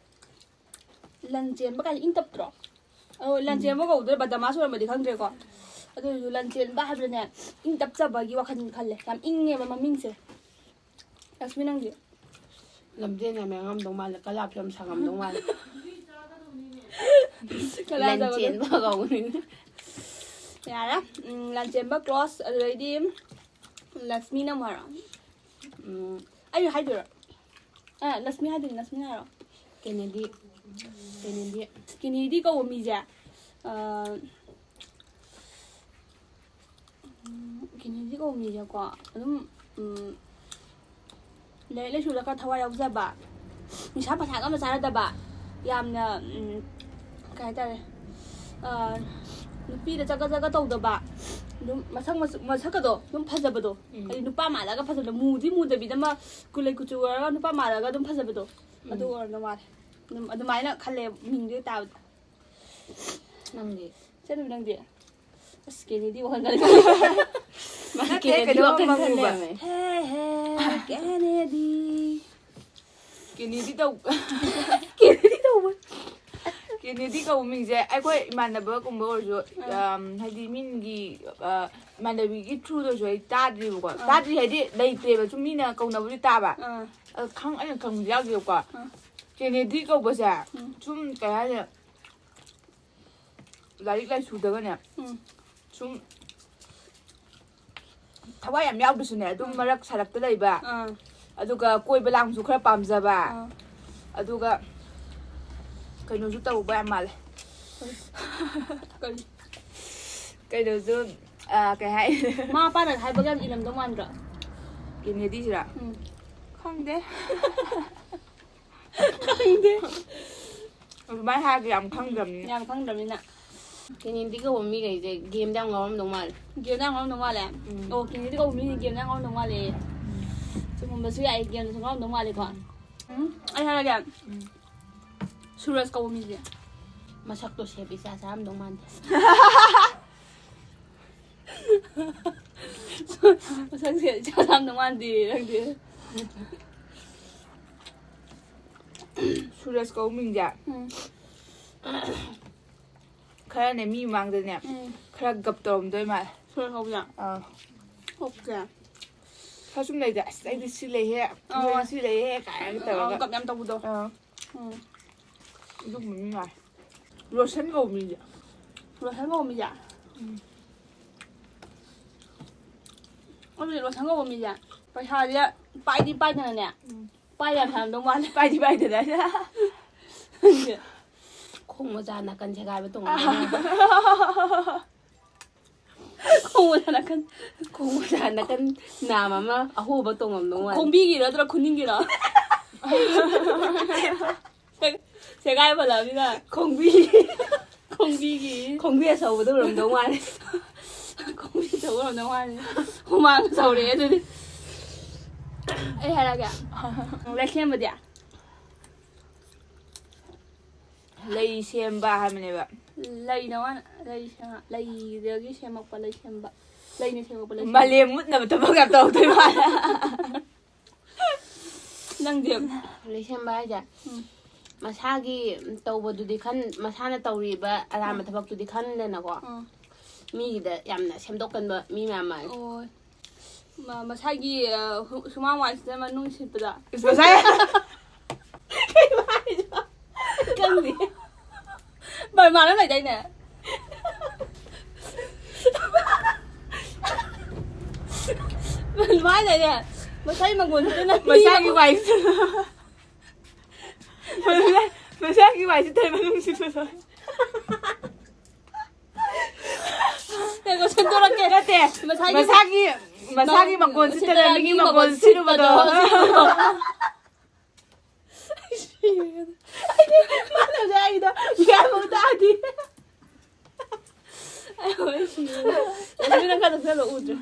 ꯂꯟꯆꯦꯟꯕ ꯀꯥꯏꯁꯦ ꯏꯪ ꯇꯞꯇ꯭ꯔꯣ? ꯑꯗꯣ ꯂꯟꯆꯦꯟꯕ ꯀꯧꯗꯣꯏꯔꯥ, ꯕꯗꯃꯥꯁ ꯑꯣꯏꯔꯝꯃꯗꯤ ꯈꯪꯗ꯭ꯔꯦꯀꯣ꯫ ꯑꯗꯨ ꯑꯣꯏꯔꯁꯨ ꯂꯟꯆꯦꯟꯕ ꯍꯥꯏꯕꯗꯅꯦ, ꯏꯪ ꯇꯞꯆꯕꯒꯤ ꯋꯥꯈꯜ ꯈꯜꯂꯦ꯫ ꯌꯥꯝ ꯏꯪꯉꯦꯕ ꯃꯃꯤꯡꯁꯦ꯫ ꯂꯛꯁꯃꯤ, ꯅꯪꯗꯤ? ꯂꯝꯖꯦꯟ ꯌꯥꯝ ꯌꯥꯡꯉꯝꯗꯧ ꯃꯥꯜꯂꯦ, ꯀꯂꯥꯞꯁꯨ ꯌꯥꯝ ꯁꯥꯡꯉꯝꯗꯧ ꯃꯥꯜꯂꯦ꯫ ꯀꯅꯥ ꯆꯠꯄꯗꯣ? ꯂꯟꯆꯦꯟꯕ ꯀꯧꯕꯅꯤꯅ꯫ ꯌꯥꯔꯦ꯫ ꯎꯝ, ꯂꯟꯆꯦꯟꯕ close, ꯑꯗꯨꯗꯩꯗꯤ ꯂꯛꯁꯃꯤꯅ ꯑꯃꯨꯛ ꯍꯥꯏꯔꯣ꯫ ꯎꯝ, ꯑꯩ ꯍꯥꯏꯗꯣꯏꯔꯣ? ꯑ, ꯂꯛꯁꯃꯤ ꯍꯥꯏꯗꯣꯏꯅꯤ, ꯂꯛꯁꯃꯤ ꯍꯥꯏꯔꯣ꯫ ꯀꯦꯅꯦꯗꯤ꯫ ꯀꯦꯅꯦꯗꯤ꯫ ꯀꯦꯅꯦꯗꯤ ꯀꯧꯕ ꯃꯤꯁꯦ, ꯑ, ꯎꯝ, ꯀꯦꯅꯦꯗꯤ ꯀꯧꯕ ꯃꯤꯁꯦꯀꯣ, ꯑꯗꯨꯝ, ꯎꯝ, ꯂꯥꯏꯔꯤꯛ ꯂꯥꯏꯁꯨꯗ ꯈꯔ ꯊꯋꯥꯏ ꯌꯥꯎꯖꯕ, ꯅꯤꯁꯥ ꯄꯁꯥꯒ ꯑꯃ ꯆꯥꯅꯗꯕ, ꯌꯥꯝꯅ, ꯎꯝ, ꯀꯩ ꯍꯥꯏꯇꯥꯔꯦ, ꯑ, ꯅꯨꯄꯤꯗ ꯆꯒꯠ ꯆꯒꯠ ꯇꯧꯗꯕ, ꯑꯗꯨꯝ ꯃꯁꯛ, ꯃꯁꯛ, ꯃꯁꯛꯀꯗꯣ ꯑꯗꯨꯝ ꯐꯖꯕꯗꯣ, ꯎꯝ. ꯍꯥꯏꯗꯤ ꯅꯨꯄꯥ ꯃꯥꯜꯂꯒ ꯐꯖꯕꯗꯣ, ꯃꯨꯗꯤ ꯃꯨꯗꯕꯤꯗ ꯑꯃ ꯀꯨꯂꯩ ꯀꯨꯆꯨ ꯑꯣꯏꯔꯒ ꯅꯨꯄꯥ ꯃꯥꯜꯂꯒ ꯑꯗꯨꯝ ꯐꯖꯕꯗꯣ, ꯑꯗꯨ ꯎꯝ. ꯑꯣꯏꯔꯝꯗꯧ ꯃꯥꯜꯂꯦ꯫ ꯑꯗꯨꯝ ꯑꯗꯨꯃꯥꯏꯅ ꯈꯜꯂꯦ ꯃꯤꯡꯗꯨ ꯇꯥꯕꯗ꯫ ꯅꯪꯗꯤ? ꯆꯠꯂꯨ ꯅꯪꯗꯤ? ꯑꯁ, ꯀꯦꯅꯦꯗꯤ ꯋꯥꯈꯜ ꯈꯜꯂꯦ꯫ ꯃꯥ ꯅꯠꯇꯦ, ꯀꯦꯅꯦꯗꯤ ꯀꯩꯅꯣꯝ ꯋꯥꯈꯜ ꯃꯪꯉꯨꯕ꯫ ꯈꯜꯂꯦꯃꯦ꯫ ꯍꯦ, ꯍꯦ, ꯀꯦꯅꯦꯗꯤ꯫ ꯀꯦꯅꯦꯗꯤ ꯇꯧ- ꯀꯦꯅꯦꯗꯤ ꯇꯧꯕ꯫ ꯀꯦꯅꯦꯗꯤ ꯀꯧꯕ ꯃꯤꯡꯁꯦ ꯑꯩꯈꯣꯏ ꯏꯃꯥꯟꯅꯕꯒꯨꯝꯕ ꯑꯣꯏꯔꯁꯨ, ꯑꯥ. ꯑꯝ, ꯍꯥꯏꯗꯤ ꯃꯤꯒꯤ, ꯑ, ꯏꯃꯥꯟꯅꯕꯤꯒꯤ through ꯗꯁꯨ ꯑꯩ ꯇꯥꯗ꯭ꯔꯤꯕꯀꯣ꯫ ꯑꯥ. ꯇꯥꯗ꯭ꯔꯤ ꯍꯥꯏꯗꯤ ꯂꯩꯇ꯭ꯔꯦꯕ, ꯁꯨꯝ ꯃꯤꯅ ꯀꯧꯅꯕꯗꯤ ꯇꯥꯕ꯫ ꯑꯥ, ꯑꯗꯣ ꯈꯪ-, ꯑꯩꯅ ꯈꯪꯕꯗꯤ ꯌꯥꯎꯗꯦꯕꯀꯣ꯫ ꯑꯥ. ꯀꯦꯅꯦꯗꯤ ꯀꯧꯕꯁꯦ ꯎꯝ. ꯁꯨꯝ ꯀꯩ ꯍꯥꯏꯅꯤ, ꯂꯥꯏꯔꯤꯛ ꯂꯥꯏꯁꯨꯗꯒꯅꯦ ꯎꯝ. ꯁꯨꯝ ꯊꯋꯥꯏ ꯌꯥꯝ ꯌꯥꯎꯗ꯭ꯔꯁꯨꯅꯦ, ꯑꯗꯨꯝ ꯎꯝ. ꯃꯔꯛ ꯁꯥꯔꯛꯇ ꯂꯩꯕ, ꯑꯥ. ꯑꯗꯨꯒ ꯀꯣꯏꯕ ꯂꯥꯡꯕꯁꯨ ꯈꯔ ꯄꯥꯝꯖꯕ, ꯑꯥ. ꯑꯗꯨꯒ ꯀꯩꯅꯣꯁꯨ ꯇꯧꯕ ꯌꯥꯝ ꯃꯥꯜꯂꯦ꯫ ꯀꯔꯤ? ꯀꯩꯅꯣꯁꯨ, ꯑ, ꯀꯩ ꯍꯥꯏ? ꯃꯃꯥ ꯃꯄꯥꯅ ꯍꯥꯏꯕꯒ ꯌꯥꯝ ꯏꯜꯂꯝꯗꯧ ꯃꯥꯟꯗ꯭ꯔꯣ? ꯀꯦꯅꯦꯗꯤꯁꯤꯔꯥ? ꯎꯝ. ꯈꯪꯗꯦ꯫ ꯈꯪꯗꯦ꯫ ꯑꯗꯨꯃꯥꯏꯅ ꯍꯥꯏꯔꯒ ꯌꯥꯝ ꯈꯪꯗ꯭ꯔꯕꯅꯤꯅ꯫ ꯌꯥꯝ ꯈꯪꯗ꯭ꯔꯕꯅꯤꯅ꯫ ꯀꯦꯅꯦꯗꯤ ꯀꯧꯕ ꯃꯤꯈꯩꯁꯦ ꯒꯦꯝꯗ ꯌꯥꯝ ꯉꯥꯎꯔꯝꯗꯧ ꯃꯥꯜꯂꯦ꯫ ꯒꯦꯝꯗ ꯌꯥꯝ ꯉꯥꯎꯔꯝꯗꯧ ꯃꯥꯜꯂꯦ꯫ ꯎꯝ꯫ ꯑꯣ, ꯀꯦꯅꯦꯗꯤ ꯀꯧꯕ ꯃꯤꯅ ꯒꯦꯝꯗ ꯌꯥꯝ ꯉꯥꯎꯔꯝꯗꯧ ꯃꯥꯜꯂꯦ꯫ ꯆꯨꯝꯃꯝꯕꯁꯨ ꯌꯥꯏ, ꯒꯦꯝꯗꯁꯨ ꯉꯥꯎꯔꯝꯗꯧ ꯃꯥꯜꯂꯦꯀꯣ꯫ ꯎꯝ, ꯑꯩ ꯍꯥꯏꯔꯒꯦ꯫ ꯎꯝ꯫ ꯁꯨꯔꯖ ꯀꯧꯕ ꯃꯤꯁꯦ꯫ ꯃꯁꯛꯇꯣ ꯁꯦꯞ ꯏꯆꯥ ꯆꯥꯔꯝꯗꯧ ꯃꯥꯟꯗꯦ꯫ ꯃꯁꯛꯁꯦ ꯏꯆꯥ ꯆꯥꯔꯝꯗꯧ ꯃꯥꯟꯗꯦ ꯅꯪꯗꯤ꯫ ꯁꯨꯔꯖ ꯀꯧꯕ ꯃꯤꯡꯁꯦ꯫ ꯎꯝ꯫ ꯈꯔꯅꯦ ꯃꯤ ꯃꯃꯥꯡꯗꯅꯦ꯫ ꯎꯝ꯫ ꯈꯔ ꯒꯞ ꯇꯧꯔꯝꯗꯣꯏ ꯃꯥꯜꯂꯦ꯫ ꯁꯨꯔꯖ ꯀꯧꯕꯁꯦ꯫ ꯑꯥ꯫ ꯑꯣꯀꯦ꯫ ꯈꯔ ꯁꯨꯝ ꯂꯩꯗ, "ꯑꯁ, ꯑꯩꯗꯤ ꯁꯤ ꯂꯩꯍꯦ, ꯑꯥ꯫ ꯃꯣꯏꯗꯤ ꯁꯤ ꯂꯩꯍꯦ" ꯀꯥꯏꯅꯒ ꯇꯧꯔꯒ꯫ ꯑꯥ, ꯒꯞ ꯌꯥꯝ ꯇꯧꯕꯗꯣ꯫ ꯑꯥ꯫ ꯎꯝ꯫ ꯑꯗꯨꯒꯨꯝꯕ ꯃꯤ ꯃꯥꯜꯂꯦ꯫ ꯔꯣꯁꯟ ꯀꯧꯕ ꯃꯤꯁꯦ꯫ ꯔꯣꯁꯟ ꯀꯧꯕ ꯃꯤꯁꯦ? ꯎꯝ꯫ ꯑꯗꯨꯗꯤ ꯔꯣꯁꯟ ꯀꯧꯕ ꯃꯤꯁꯦ ꯄꯩꯁꯥꯁꯦ ꯄꯥꯏꯗꯤ ꯄꯥꯏꯗꯅꯅꯦ꯫ ꯎꯝ꯫ ꯄꯥꯏ ꯌꯥꯝ ꯁꯥꯔꯝꯗꯧ ꯃꯥꯜꯂꯦ꯫ ꯄꯥꯏꯗꯤ ꯄꯥꯏꯗꯅ꯫ ꯈꯣꯡ ꯃꯆꯥ ꯅꯥꯀꯟ ꯁꯦꯒꯥꯏꯕ ꯇꯣꯡꯉꯝꯗꯧ ꯃꯥꯜꯂꯦ꯫ ꯈꯣꯡ ꯃꯆꯥ ꯅꯥꯀꯟ꯫ ꯈꯣꯡ ꯃꯆꯥ ꯅꯥꯀꯟ ꯅꯥꯝ ꯑꯃ ꯑꯍꯣꯕ ꯇꯣꯡꯉꯝꯗꯧ ꯃꯥꯜꯂꯦ꯫ ꯈꯣꯡꯕꯤꯒꯤꯔꯣ ꯅꯠꯇ꯭ꯔ ꯈꯨꯅꯤꯡꯒꯤꯔꯣ? ꯁꯦꯒꯥꯏ ꯄꯜꯂꯛꯑꯃꯤꯅ꯫ ꯈꯣꯡꯕꯤ꯫ ꯈꯣꯡꯕꯤꯒꯤ꯫ ꯈꯣꯡꯕꯤ ꯑꯆꯧꯕꯗ ꯎꯔꯝꯗꯧ ꯃꯥꯜꯂꯦ꯫ ꯈꯣꯡꯕꯤ ꯑꯆꯧꯕ ꯎꯔꯝꯗꯧ ꯃꯥꯜꯂꯦ꯫ ꯍꯨꯃꯥꯡ ꯁꯧꯔꯛꯑꯦ ꯑꯗꯨꯗꯤ꯫ ꯑꯩ ꯍꯥꯏꯔꯛꯑꯒꯦ꯫ ꯂꯩꯁꯦꯝꯕꯗꯤ? ꯂꯩ ꯁꯦꯝꯕ ꯍꯥꯏꯕꯅꯦꯕ꯫ ꯂꯩꯅ ꯋꯥꯅ-, ꯂꯩ ꯁꯦꯝꯕ, ꯂꯩꯗꯒꯤ ꯁꯦꯝꯃꯛꯄ ꯂꯩ ꯁꯦꯝꯕ꯫ ꯂꯩꯅ ꯁꯦꯝꯃꯛꯄ ꯂꯩ ꯁꯦꯝꯕ꯫ ꯃꯥꯂꯦꯝ ꯃꯨꯠꯅꯕ ꯊꯕꯛ ꯌꯥꯝ ꯇꯧꯗꯣꯏ ꯃꯥꯜꯂꯦ꯫ ꯅꯪꯗꯤ? ꯂꯩꯁꯦꯝꯕ ꯍꯥꯏꯁꯦ ꯎꯝ꯫ ꯃꯁꯥꯒꯤ ꯇꯧꯕꯗꯨꯗꯤ ꯈꯟ-, ꯃꯁꯥꯅ ꯇꯧꯔꯤꯕ ꯑꯔꯥꯟꯕ ꯎꯝ꯫ ꯊꯕꯛꯇꯨꯗꯤ ꯈꯟꯗꯅꯀꯣ꯫ ꯎꯝ꯫ ꯃꯤꯒꯤꯗ ꯌꯥꯝꯅ ꯁꯦꯝꯗꯣꯛꯀꯟꯕ ꯃꯤ ꯃꯌꯥꯝ ꯃꯥꯜꯂꯦ꯫ ꯑꯣ꯫ ꯃ-, ꯃꯁꯥꯒꯤ, ꯑ, ꯍꯨ-, ꯁꯨꯃꯥꯡ ꯋꯥꯏꯁꯤꯗ ꯃꯅꯨꯡ ꯁꯤꯠꯄꯗ꯫ ꯏꯁ, ꯃꯁꯥ-, ꯀꯩꯅꯣ ꯍꯥꯏꯁꯤꯕꯣ? ꯈꯪꯗꯦ꯫ ꯕꯔꯃꯥꯗ ꯂꯩꯗꯥꯏꯅꯦ? ꯑꯗꯨꯃꯥꯏꯅ ꯂꯩꯅꯦ꯫ ꯃꯁꯥꯒꯤ ꯃꯪꯒꯣꯜꯁꯤꯗꯅ ꯃꯤ ꯃꯁꯥꯒꯤ ꯃꯪꯒꯣꯜ-, ꯋꯥꯏꯁꯤꯗ-, ꯃꯁꯥ-, ꯃꯁꯥꯒꯤ ꯋꯥꯏꯁꯤꯗ ꯃꯅꯨꯡ ꯁꯤꯠꯄꯗꯣ꯫ ꯉꯥꯏꯈꯣ, ꯁꯦꯝꯗꯣꯔꯛꯀꯦ꯫ ꯅꯠꯇꯦ, ꯃꯁꯥꯒꯤ ꯃꯁꯥꯒꯤ, ꯃꯁꯥꯒꯤ ꯃꯪ-, ꯃꯪꯒꯣꯜ ꯁꯤꯠꯇꯅ ꯁꯤꯠꯇꯅ ꯃꯤꯒꯤ ꯃꯤꯒꯤ ꯃꯪꯒꯣꯜ ꯃꯪꯒꯣꯜ ꯁꯤꯠꯂꯨꯕꯗꯣ꯫ ꯁꯤꯠꯄꯗꯣ꯫ ꯑꯩꯗꯣ ꯒ꯭ꯌꯥꯟ ꯑꯃ ꯇꯥꯗꯦ꯫ ꯑꯩ ꯍꯣꯔꯦꯟ ꯁꯤꯔꯦ꯫ ꯂꯛꯁꯃꯤ, ꯅꯪ ꯈꯔ ꯆꯪꯁꯜꯂꯣ, ꯎꯗ꯭ꯔꯦ꯫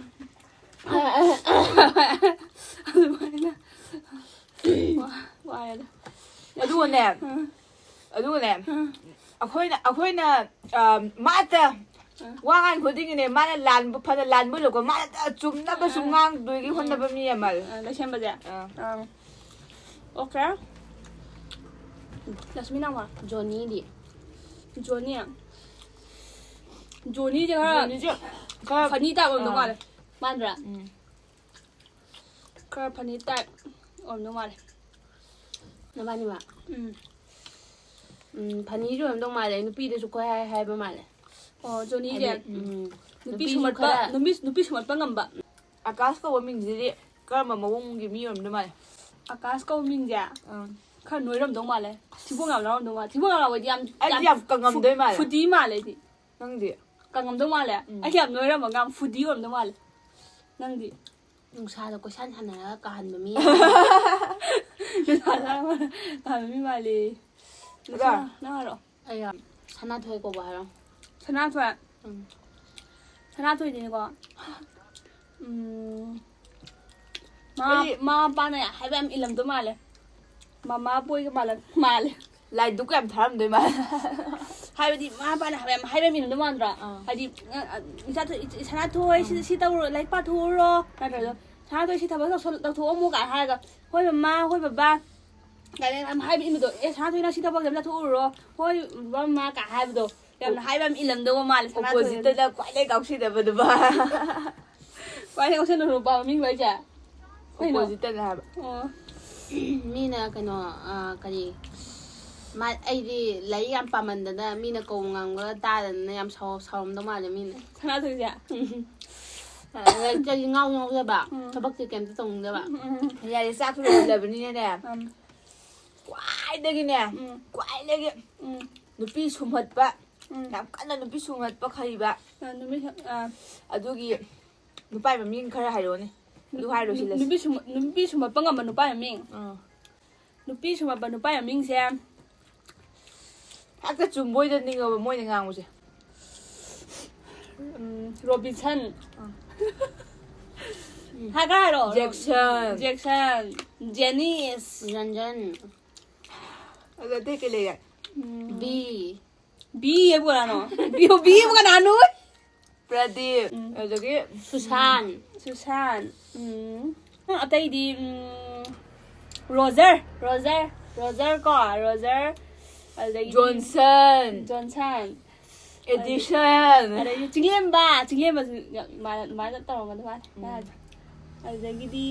ꯑꯗꯨꯃꯥꯏꯅ꯫ ꯋꯥ-, ꯋꯥꯏꯌꯦꯗ꯫ ꯑꯗꯨꯒꯅꯦ, ꯑꯥ꯫ ꯑꯗꯨꯒꯅꯦ, ꯑꯥ꯫ ꯑꯩꯈꯣꯏꯅ, ꯑꯩꯈꯣꯏꯅ, ꯑ, ꯃꯥꯇ ꯑꯥ꯫ ꯋꯥ ꯉꯥꯡ ꯈꯨꯗꯤꯡꯒꯤꯅꯦ, ꯃꯥꯅ ꯂꯥꯟꯕ, ꯐꯅ ꯂꯥꯟꯕ ꯂꯣꯏꯀꯣ, ꯃꯥꯅ ꯆꯨꯝꯅꯕ ꯁꯨꯝ ꯑꯥ꯫ ꯉꯥꯡꯗꯣꯏꯒꯤ ꯎꯝ꯫ ꯍꯣꯠꯅꯕ ꯃꯤ ꯑꯃ꯫ ꯑꯥ, ꯂꯩꯁꯦꯝꯕꯁꯦ? ꯑꯥ꯫ ꯑꯥ꯫ ꯑꯣꯀꯦ꯫ ꯂꯛꯁꯃꯤ ꯅꯪ ꯋꯥ? ꯖꯣꯅꯤꯗꯤ? ꯖꯣꯅꯤ? ꯖꯣꯅꯤꯁꯦ ꯈꯔ ꯖꯣꯅꯤꯁꯦ ꯈꯔ funny type ꯑꯣꯏꯔꯝꯗꯧ ꯑꯥ꯫ ꯃꯥꯜꯂꯦ꯫ ꯃꯥꯟꯗ꯭ꯔꯥ? ꯎꯝ꯫ ꯈꯔ funny type ꯑꯣꯏꯔꯝꯗꯧ ꯃꯥꯜꯂꯦ꯫ ꯅꯕꯥꯅꯤꯃꯛ? ꯎꯝ꯫ ꯎꯝ, funnyꯁꯨ ꯑꯣꯏꯔꯝꯗꯧ ꯃꯥꯜꯂꯦ꯫ ꯅꯨꯄꯤꯗꯁꯨ ꯀꯣꯏ ꯍꯥꯏ ꯍꯥꯏꯕ ꯃꯥꯜꯂꯦ꯫ ꯑꯣ, ꯖꯣꯅꯤꯁꯦ? ꯍꯥꯏꯗꯤ, ꯎꯝ, ꯅꯨꯄꯤ ꯅꯨꯄꯤꯁꯨ ꯁꯨꯝꯍꯠꯄ, ꯈꯔ ꯅꯨꯄꯤ, ꯅꯨꯄꯤ ꯁꯨꯝꯍꯠꯄ ꯉꯝꯕ꯫ ꯑꯀꯥꯁ ꯀꯧꯕ ꯃꯤꯡꯁꯤꯗꯤ ꯀꯔꯝꯕ ꯃꯑꯣꯡꯒꯤ ꯃꯤ ꯑꯣꯏꯔꯝꯗꯧ ꯃꯥꯜꯂꯦ? ꯑꯀꯥꯁ ꯀꯧꯕ ꯃꯤꯡꯁꯦ? ꯑꯥ꯫ ꯈꯔ ꯅꯣꯏꯔꯝꯗꯧ ꯃꯥꯜꯂꯦ꯫ ꯊꯤꯕꯣꯡ ꯌꯥꯝ ꯂꯥꯎꯔꯝꯗꯧ ꯃꯥꯜꯂꯦ꯫ ꯊꯤꯕꯣꯡ ꯌꯥꯝ ꯂꯥꯎꯕꯗꯤ ꯌꯥꯝ, ꯑꯩꯗꯤ ꯌꯥꯝ ꯌꯥꯝ ꯀꯪꯉꯝꯗꯣꯏ ꯐꯨ-, ꯃꯥꯜꯂꯦ꯫ ꯐꯨꯗꯤ ꯃꯥꯜꯂꯦ ꯑꯩꯗꯤ꯫ ꯅꯪꯗꯤ? ꯀꯪꯉꯝꯗꯧ ꯃꯥꯜꯂꯦ? ꯎꯝ꯫ ꯑꯩꯗꯤ ꯌꯥꯝ ꯅꯣꯏꯔꯝꯃꯒ ꯌꯥꯝ ꯐꯨꯗꯤ ꯑꯣꯏꯔꯝꯗꯧ ꯃꯥꯜꯂꯦ꯫ ꯅꯪꯗꯤ? ꯅꯨꯡꯁꯥꯗ ꯀꯣꯏꯁꯥꯟ ꯁꯥꯟꯅꯔꯒ ꯀꯥꯍꯟꯕ ꯃꯤ꯫ ꯅꯨꯡꯁꯥꯗ ꯀꯥꯍꯟꯕ ꯃꯤ ꯃꯥꯜꯂꯦ꯫ ꯑꯗꯣ ꯅꯪ ꯍꯥꯏꯔꯛꯑꯣ꯫ ꯑꯩꯔꯣ? ꯁꯅꯥꯊꯣꯏ ꯀꯧꯕ ꯍꯥꯏꯔꯣ꯫ ꯁꯅꯥꯊꯣꯏ? ꯎꯝ꯫ ꯁꯅꯥꯊꯣꯏꯗꯤꯅꯦꯀꯣ, ꯎꯝ, ꯃꯥ, ꯑꯩꯗꯤ ꯃꯃꯥ ꯃꯄꯥꯅ ꯍꯥꯏꯕ ꯌꯥꯝ ꯏꯜꯂꯝꯗꯧ ꯃꯥꯜꯂꯦ꯫ ꯃꯃꯥ ꯕꯣꯏꯒ ꯃꯥꯜꯂꯝ-, ꯃꯥꯜꯂꯦ꯫ ꯂꯥꯏꯗꯨꯛꯀ ꯌꯥꯝ ꯊꯥꯔꯝꯗꯣꯏ ꯃꯥꯜꯂꯦ꯫ ꯍꯥꯏꯕꯗꯤ ꯃꯃꯥ ꯃꯄꯥꯅ ꯍꯥꯏꯕ ꯌꯥꯝ, ꯍꯥꯏꯕ ꯌꯥꯝ ꯏꯜꯂꯝꯗꯧ ꯃꯥꯟꯗ꯭ꯔꯣ? ꯑꯥ꯫ ꯍꯥꯏꯗꯤ, ꯑ, ꯑ, "ꯏꯆꯥꯊꯣꯏ-, ꯏꯆ-, ꯁꯅꯥꯊꯣꯏ, ꯁꯤ, ꯎꯝ꯫ ꯁꯤ ꯇꯧꯔꯣ, ꯂꯥꯏꯔꯤꯛ ꯄꯥꯊꯣꯛꯎꯔꯣ", ꯅꯠꯇ꯭ꯔꯒ, "ꯁꯅꯥꯊꯣꯏ, ꯁꯤ ꯊꯕꯛ ꯇꯧꯁꯜ-, ꯇꯧꯊꯣꯛꯑꯝꯃꯨ" ꯀꯥꯏꯅ ꯍꯥꯏꯔꯒ, "ꯍꯣꯏ ꯃꯃꯥ, ꯍꯣꯏ ꯕꯕꯥ" ꯀꯥꯏꯅ ꯌꯥꯝ ꯍꯥꯏꯕ ꯏꯟꯕꯗꯣ, "ꯑꯦ, ꯁꯅꯥꯊꯣꯏ, ꯅꯪ ꯁꯤ ꯊꯕꯛꯁꯦ ꯑꯝ ꯆꯠꯊꯣꯛꯎꯔꯣ, ꯍꯣꯏ ꯕꯕꯥ ꯃꯃꯥ" ꯀꯥꯏ ꯍꯥꯏꯕꯗꯣ, ꯌꯥꯝꯅ ꯍꯥꯏꯕ ꯌꯥꯝ ꯏꯜꯂꯝꯗꯧꯕ ꯃꯥꯜꯂꯦ ꯁꯅꯥꯊꯣꯏ꯫ Oppositeꯇ ꯈ꯭ꯋꯥꯏꯗꯩ ꯉꯥꯎꯁꯤꯟꯅꯕꯗꯨꯕ꯫ ꯈ꯭ꯋꯥꯏꯗꯩ ꯉꯥꯎꯁꯟꯅꯕ ꯅꯨꯄꯥ ꯃꯃꯤꯡ ꯂꯣꯏꯁꯦ? ꯀꯩꯅꯣ? Oppositeꯇꯅꯦ ꯍꯥꯏꯕ꯫ ꯑꯣ꯫ ꯃꯤꯅ ꯀꯩꯅꯣ, ꯑ, ꯀꯔꯤ, ꯃꯥ, ꯑꯩꯗꯤ ꯂꯥꯏꯔꯤꯛ ꯌꯥꯝ ꯄꯥꯃꯟꯗꯅ ꯃꯤꯅ ꯀꯧ ꯉꯥꯡꯕ ꯇꯥꯗꯅ ꯌꯥꯝ ꯁꯥꯎ-, ꯁꯥꯎꯔꯝꯗꯧ ꯃꯥꯜꯂꯦ ꯃꯤꯅ꯫ ꯁꯅꯥꯊꯣꯏꯁꯦ? ꯎꯝ꯫ ꯑ, ꯂꯥꯏꯔꯤꯛꯇꯗꯤ ꯉꯥꯎ ꯉꯥꯎꯖꯕ, ꯎꯝ꯫ ꯊꯕꯛꯇꯤ ꯀꯩꯝꯇ ꯇꯧꯅꯤꯡꯗꯕ꯫ ꯎꯝ, ꯎꯝ, ꯎꯝ꯫ ꯌꯥꯔꯦ, ꯆꯥꯛꯁꯨ ꯂꯣꯏꯁꯤꯜꯂꯕꯅꯤꯅꯅꯦ꯫ ꯎꯝ꯫ ꯈ꯭ꯋꯥꯏꯗꯒꯤꯅꯦ, ꯎꯝ꯫ ꯈ꯭ꯋꯥꯏꯗꯒꯤ ꯎꯝ꯫ ꯅꯨꯄꯤ ꯁꯨꯝꯍꯠꯄ, ꯎꯝ꯫ ꯌꯥꯝ ꯀꯟꯅ ꯅꯨꯄꯤ ꯁꯨꯝꯍꯠꯄ ꯍꯩꯕ꯫ ꯑ, ꯅꯨꯄꯤ ꯁꯨꯝ-, ꯑ꯫ ꯑꯗꯨꯒꯤ ꯅꯨꯄꯥꯒꯤ ꯃꯃꯤꯡ ꯈꯔ ꯍꯥꯏꯔꯛꯑꯣꯅꯦ꯫ ꯑꯗꯨ ꯍꯥꯏꯔꯣ ꯁꯤ ꯂꯩꯁꯦ꯫ ꯅꯨꯄꯤ ꯁꯨꯝ-, ꯅꯨꯄꯤ ꯁꯨꯝꯍꯠꯄ ꯉꯝꯕ ꯅꯨꯄꯥꯒꯤ ꯃꯃꯤꯡ? ꯑꯥ꯫ ꯅꯨꯄꯤ ꯁꯨꯝꯍꯠꯄ ꯅꯨꯄꯥꯒꯤ ꯃꯃꯤꯡꯁꯦ, ꯍꯦꯛꯇ ꯆꯨꯝꯕꯣꯏꯗ ꯅꯤꯡꯉꯕ ꯃꯣꯏꯅ ꯉꯥꯡꯕꯁꯦ꯫ ꯎꯝ, ꯔꯣꯕꯤꯟꯁꯟ꯫ ꯍꯥꯏꯒ ꯍꯥꯏꯔꯣ? ꯖꯦꯛꯁꯟ꯫ ꯖꯦꯛꯁꯟ, ꯖꯦꯅꯤꯁ꯫ ꯔꯟꯖꯟ꯫ ꯑꯗꯣ ꯑꯇꯩ ꯀꯩ ꯂꯩꯔꯦ? ꯎꯝ, ꯕꯤ꯫ ꯕꯤ ꯍꯥꯏꯕꯨ ꯀꯅꯥꯅꯣ? ꯕꯤ, ꯕꯤ ꯍꯥꯏꯕꯨ ꯀꯅꯥꯅꯣ? ꯄ꯭ꯔꯗꯤꯞ꯫ ꯎꯝ꯫ ꯑꯗꯒꯤ ꯁꯨꯁꯥꯟ꯫ ꯁꯨꯁꯥꯟ꯫ ꯎꯝ꯫ ꯑꯇꯩꯗꯤ ꯎꯝ, ꯔꯣꯖꯔ, ꯔꯣꯖꯔ, ꯔꯣꯖꯔ ꯀꯣ, ꯔꯣꯖꯔ꯫ ꯑꯗꯒꯤ ꯖꯣꯟꯁꯟ꯫ ꯖꯣꯟꯁꯟ꯫ ꯑꯦꯗꯤꯁꯟ꯫ ꯑꯗꯒꯤ ꯆꯤꯡꯂꯦꯝꯕ, ꯆꯤꯡꯂꯦꯝꯕꯁꯨ ꯌꯥꯝ ꯃꯥꯅ, ꯃꯥꯅ ꯇꯧꯔꯝꯒꯗꯕ ꯃꯥꯜꯂꯦ꯫ ꯃꯥꯅ ꯍꯥꯏꯕꯗꯣ꯫ ꯑꯗꯨꯗꯒꯤꯗꯤ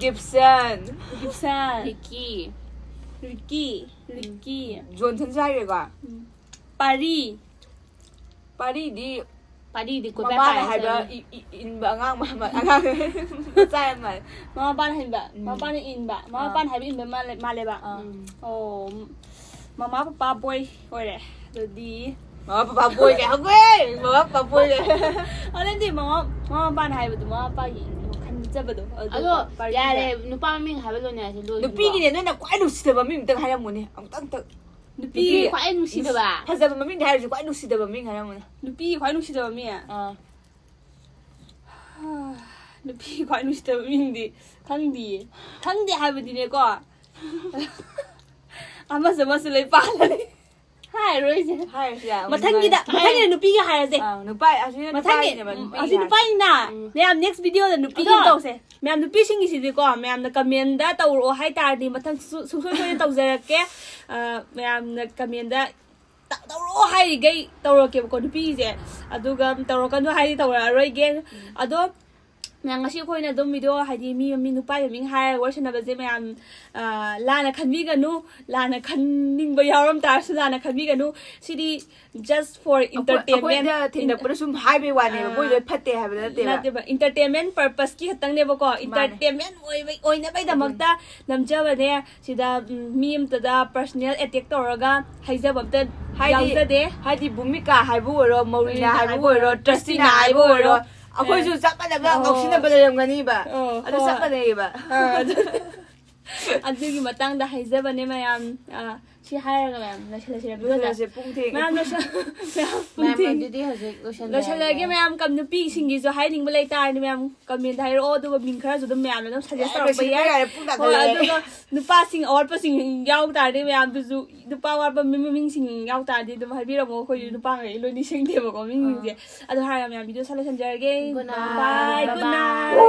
ꯒꯤꯞꯁꯟ꯫ ꯒꯤꯞꯁꯟ, ꯔꯤꯀꯤ꯫ ꯔꯤꯀꯤ, ꯔꯤꯀꯤ, ꯖꯣꯟꯁꯟꯁꯨ ꯍꯥꯏꯔꯦꯀꯣ꯫ ꯎꯝ, ꯄꯥꯔꯤ, ꯄꯥꯔꯤꯗꯤ ꯄꯥꯔꯤꯗꯤ ꯀꯣꯏꯄꯥꯏ ꯃꯃꯥꯅ ꯄꯥꯏꯔ ꯍꯥꯏꯕ ꯆꯠꯂꯤ꯫ ꯏ- ꯏ- ꯏꯟꯕ ꯑꯉꯥꯡ ꯃ- ꯑꯉꯥꯡ ꯃꯆꯥ ꯌꯥꯝ ꯃꯥꯜꯂꯦ꯫ ꯃꯃꯥ ꯃꯄꯥꯅ ꯍꯩꯕ, ꯎꯝ꯫ ꯃꯃꯥ ꯃꯄꯥꯅ ꯏꯟꯕ, ꯃꯃꯥ ꯑꯥ꯫ ꯃꯄꯥꯅ ꯍꯥꯏꯕ ꯏꯟꯕ ꯃꯥꯜꯂꯦ, ꯃꯥꯜꯂꯦꯕ꯫ ꯑꯥ꯫ ꯎꯝ꯫ ꯑꯣ, ꯃꯃꯥ ꯄꯄꯥ ꯕꯣꯏ ꯑꯣꯏꯔꯦ꯫ ꯑꯗꯨꯗꯤ ꯃꯃꯥ ꯄꯄꯥ ꯕꯣꯏ ꯀꯩ ꯍꯧꯒꯠ ꯃꯃꯥ ꯄꯄꯥ ꯕꯣꯏ ꯀꯩ ꯑꯗꯨꯗꯤ ꯃꯃꯥ, ꯃꯃꯥ ꯃꯄꯥꯅ ꯍꯥꯏꯕꯗꯣ ꯃꯃꯥ ꯃꯄꯥꯒꯤ ꯈꯟꯖꯕꯗꯣ ꯑꯗꯨ ꯑꯗꯣ ꯄꯥꯔꯤ ꯌꯥꯔꯦ, ꯍꯥꯏꯕ꯫ ꯅꯨꯄꯥ ꯃꯃꯤꯡ ꯍꯥꯏꯕ ꯂꯣꯏꯅꯔꯁꯤ, ꯂꯣꯏꯗ꯭ꯔꯤꯕꯣ? ꯅꯨꯄꯤꯒꯤꯅꯦ ꯅꯣꯏꯅ ꯈ꯭ꯋꯥꯏ ꯅꯨꯡꯁꯤꯗꯕ ꯃꯤ ꯑꯝꯇꯪ ꯍꯥꯏꯔꯝꯃꯨꯅꯦ ꯑꯃꯨꯛꯇꯪ꯫ ꯅꯨꯄꯤ ꯅꯨꯄꯤ ꯈ꯭ꯋꯥꯏ ꯅꯨꯡꯁꯤꯗꯕ꯫ ꯐꯖꯕ ꯃꯃꯤꯡꯗꯤ ꯍꯥꯏꯔꯁꯨ ꯈ꯭ꯋꯥꯏ ꯅꯨꯡꯁꯤꯗꯕ ꯃꯃꯤꯡ ꯍꯥꯏꯔꯝꯃꯨꯅꯦ꯫ ꯅꯨꯄꯤꯒꯤ ꯈ꯭ꯋꯥꯏ ꯅꯨꯡꯁꯤꯗꯕ ꯃꯤ꯫ ꯑꯥ꯫ ꯅꯨꯄꯤꯒꯤ ꯈ꯭ꯋꯥꯏ ꯅꯨꯡꯁꯤꯗꯕ ꯃꯤꯡꯗꯤ ꯈꯪꯗꯤꯌꯦ꯫ ꯈꯪꯗꯦ ꯍꯥꯏꯕꯗꯤꯅꯦꯀꯣ꯫ ꯑꯃꯁꯨ ꯑꯃꯁꯨ ꯂꯣꯏ ꯄꯥꯜꯂꯅꯤ꯫ ꯍꯥꯏꯔꯣꯏꯁꯦ꯫ ꯍꯥꯏꯔꯁꯨ ꯌꯥꯏ꯫ ꯃꯊꯪꯒꯤꯗ, ꯃꯊꯪꯒꯤꯗ ꯅꯨꯄꯤꯒꯤ ꯍꯥꯏꯔꯁꯦ꯫ ꯑꯥ, ꯅꯨꯄꯥ ꯑꯁꯤ ꯃꯊꯪꯒꯤ, ꯅꯨꯄꯥꯒꯤꯅꯦꯕ, ꯎꯝ, ꯅꯨꯄꯤꯒꯤ ꯑꯁꯤ ꯍꯥꯏꯔꯁꯦ꯫ ꯅꯨꯄꯥꯒꯤꯅ꯫ ꯎꯝ꯫ ꯃꯌꯥꯝ next video ꯗ ꯅꯨꯄꯤꯒꯤ ꯑꯗꯣ ꯑꯃ ꯇꯧꯁꯦ꯫ ꯃꯌꯥꯝ ꯅꯨꯄꯤꯁꯤꯡꯒꯤꯁꯤꯗꯤꯀꯣ, ꯃꯌꯥꯝꯅ comment ꯇꯧꯔꯛꯑꯣ ꯍꯥꯏꯇꯥꯔꯗꯤ ꯃꯊꯪ ꯁꯨ-, ꯁꯨꯡꯁꯣꯏ ꯁꯣꯏꯗꯅ ꯇꯧꯖꯔꯛꯀꯦ꯫ ꯑ, ꯃꯌꯥꯝꯅ comment ꯇ-, ꯇꯧꯔꯛꯑꯣ ꯍꯥꯏꯔꯤꯈꯩ ꯇꯧꯔꯛꯀꯦꯕꯀꯣ ꯅꯨꯄꯤꯒꯤꯁꯦ꯫ ꯑꯗꯨꯒ ꯇꯧꯔꯛꯀꯅꯨ ꯍꯥꯏꯗꯤ ꯇꯧꯔꯛꯑꯔꯣꯏꯒꯦ꯫ ꯑꯗꯣ ꯃꯌꯥꯝ ꯉꯁꯤ ꯑꯩꯈꯣꯏꯅ ꯑꯗꯨꯝ video ꯍꯥꯏꯗꯤ ꯃꯤ, ꯃꯤ ꯅꯨꯄꯥꯒꯤ ꯃꯤꯡ ꯍꯥꯏꯔꯒ ꯋꯥꯔꯤ ꯁꯥꯟꯅꯕꯁꯦ ꯃꯌꯥꯝ, ꯑ, ꯂꯥꯟꯅ ꯈꯟꯕꯤꯒꯅꯨ, ꯂꯥꯟꯅ ꯈꯟꯅꯤꯡꯕ ꯌꯥꯎꯔꯝ ꯇꯥꯔꯁꯨ ꯂꯥꯟꯅ ꯈꯟꯕꯤꯒꯅꯨ꯫ ꯁꯤꯗꯤ just for entertainment꯫ ꯑꯩꯈꯣꯏꯗ ꯊꯦꯡꯅꯛꯄꯗ ꯁꯨꯝ ꯍꯥꯏꯕꯩ ꯋꯥꯅꯦꯕ, ꯑꯥ꯫ ꯃꯣꯏ ꯂꯣꯏ ꯐꯠꯇꯦ ꯍꯥꯏꯕ ꯅꯠꯇꯦꯕ꯫ ꯅꯠꯇꯦꯕ, entertainment purpose ꯀꯤ ꯈꯛꯇꯪꯅꯦꯕꯀꯣ꯫ ꯃꯥꯅꯦ꯫ Entertainment ꯑꯣꯏꯕꯩ, ꯑꯣꯏꯅꯕꯩꯗꯃꯛꯇ ꯅꯝꯖꯕꯅꯦ꯫ ꯁꯤꯗ, ꯎꯝ, ꯃꯤ ꯑꯃꯇꯗ personal attack ꯇꯧꯔꯒ ꯍꯥꯏꯖꯕ ꯑꯝꯇ ꯍꯥꯏꯗꯤ, ꯌꯥꯎꯖꯗꯦ꯫ ꯍꯥꯏꯗꯤ ꯚꯨꯃꯤꯀꯥ ꯍꯥꯏꯕꯨ ꯑꯣꯏꯔꯣ, ꯃꯧꯔꯤꯅꯥ ꯃꯧꯔꯤꯅꯥ ꯍꯥꯏꯕꯨ ꯍꯥꯏꯕꯨ ꯑꯣꯏꯔꯣ, ꯑꯣꯏꯔꯣ, ꯇ꯭ꯔꯁꯇꯤꯅꯥ ꯍꯥꯏꯕꯨ ꯑꯣꯏꯔꯣ, ꯑꯩꯈꯣꯏꯁꯨ ꯆꯞ ꯃꯥꯟꯅꯕ ꯑꯣ꯫ ꯉꯥꯎꯁꯤꯟꯅꯕ ꯂꯩꯔꯝꯒꯅꯤꯕ꯫ ꯑꯣ, ꯑꯗꯨ ꯍꯣꯏ꯫ ꯆꯞ ꯃꯥꯟꯅꯩꯌꯦꯕ꯫ ꯑꯥ, ꯑꯗꯨ ꯑꯗꯨꯒꯤ ꯃꯇꯥꯡꯗ ꯍꯥꯏꯖꯕꯅꯦ ꯃꯌꯥꯝ꯫ ꯑ, ꯁꯤ ꯍꯥꯏꯔꯒ ꯃꯌꯥꯝ ꯂꯣꯏꯁꯤꯜꯂꯁꯤꯔ ꯕꯤꯗꯤꯑꯣꯁꯦ? ꯂꯣꯏꯁꯤꯜꯂꯁꯦ, ꯄꯨꯡ ꯊꯦꯡꯉꯦ꯫ ꯃꯌꯥꯝ ꯂꯣꯏꯁꯤꯜ- ꯃꯌꯥꯝ ꯄꯨꯡ ꯃꯌꯥꯝ ꯊꯦꯡ- ꯑꯗꯨꯗꯤ ꯍꯧꯖꯤꯛ ꯂꯣꯏꯁꯤꯟꯕ ꯂꯣꯏꯁꯤꯜꯂꯒꯦ ꯌꯥꯔꯦ꯫ ꯃꯌꯥꯝ꯫ ꯀꯝ- ꯅꯨꯄꯤꯁꯤꯡꯒꯤꯁꯨ ꯍꯥꯏꯅꯤꯡꯕ ꯂꯩ ꯇꯥꯔꯗꯤ ꯃꯌꯥꯝ ꯀꯃꯦꯟꯗ ꯍꯥꯏꯔꯛꯑꯣ, ꯑꯗꯨꯒ ꯃꯤꯡ ꯈꯔꯁꯨ ꯑꯗꯨꯝ ꯃꯌꯥꯝꯅ ꯑꯗꯨꯝ ꯁꯖꯦꯁ ꯇꯧꯔꯛꯄ ꯂꯣꯏꯁꯤꯟꯕ ꯌꯥꯏ꯫ ꯌꯥꯔꯦ, ꯄꯨꯡ ꯍꯣꯏ, ꯇꯥꯁꯜꯂꯛꯑꯦ꯫ ꯑꯗꯨꯒ ꯅꯨꯄꯥꯁꯤꯡ ꯑꯋꯥꯠꯄꯁꯤꯡ ꯌꯥꯎ ꯇꯥꯔꯗꯤ ꯃꯌꯥꯝꯗꯨꯁꯨ, ꯅꯨꯄꯥ ꯑꯋꯥꯠꯄ ꯃꯤ- ꯃꯃꯤꯡꯁꯤꯡ ꯌꯥꯎ ꯇꯥꯔꯗꯤ ꯑꯗꯨꯝ ꯍꯥꯏꯕꯤꯔꯝꯃꯣ꯫ ꯑꯩꯈꯣꯏ ꯅꯨꯄꯥꯈꯩ ꯂꯣꯏ ꯅꯤꯡꯁꯤꯡꯗꯦꯕꯀꯣ ꯃꯤꯡꯁꯤꯡꯁꯦ꯫ ꯑꯗꯨ ꯍꯥꯏꯔꯒ ꯃꯌꯥꯝ ꯚꯤꯗꯤꯑꯣ ꯁꯥ ꯂꯣꯏꯁꯤꯟꯖꯔꯒꯦ꯫ Good night. Bye, good Bye-bye. night꯫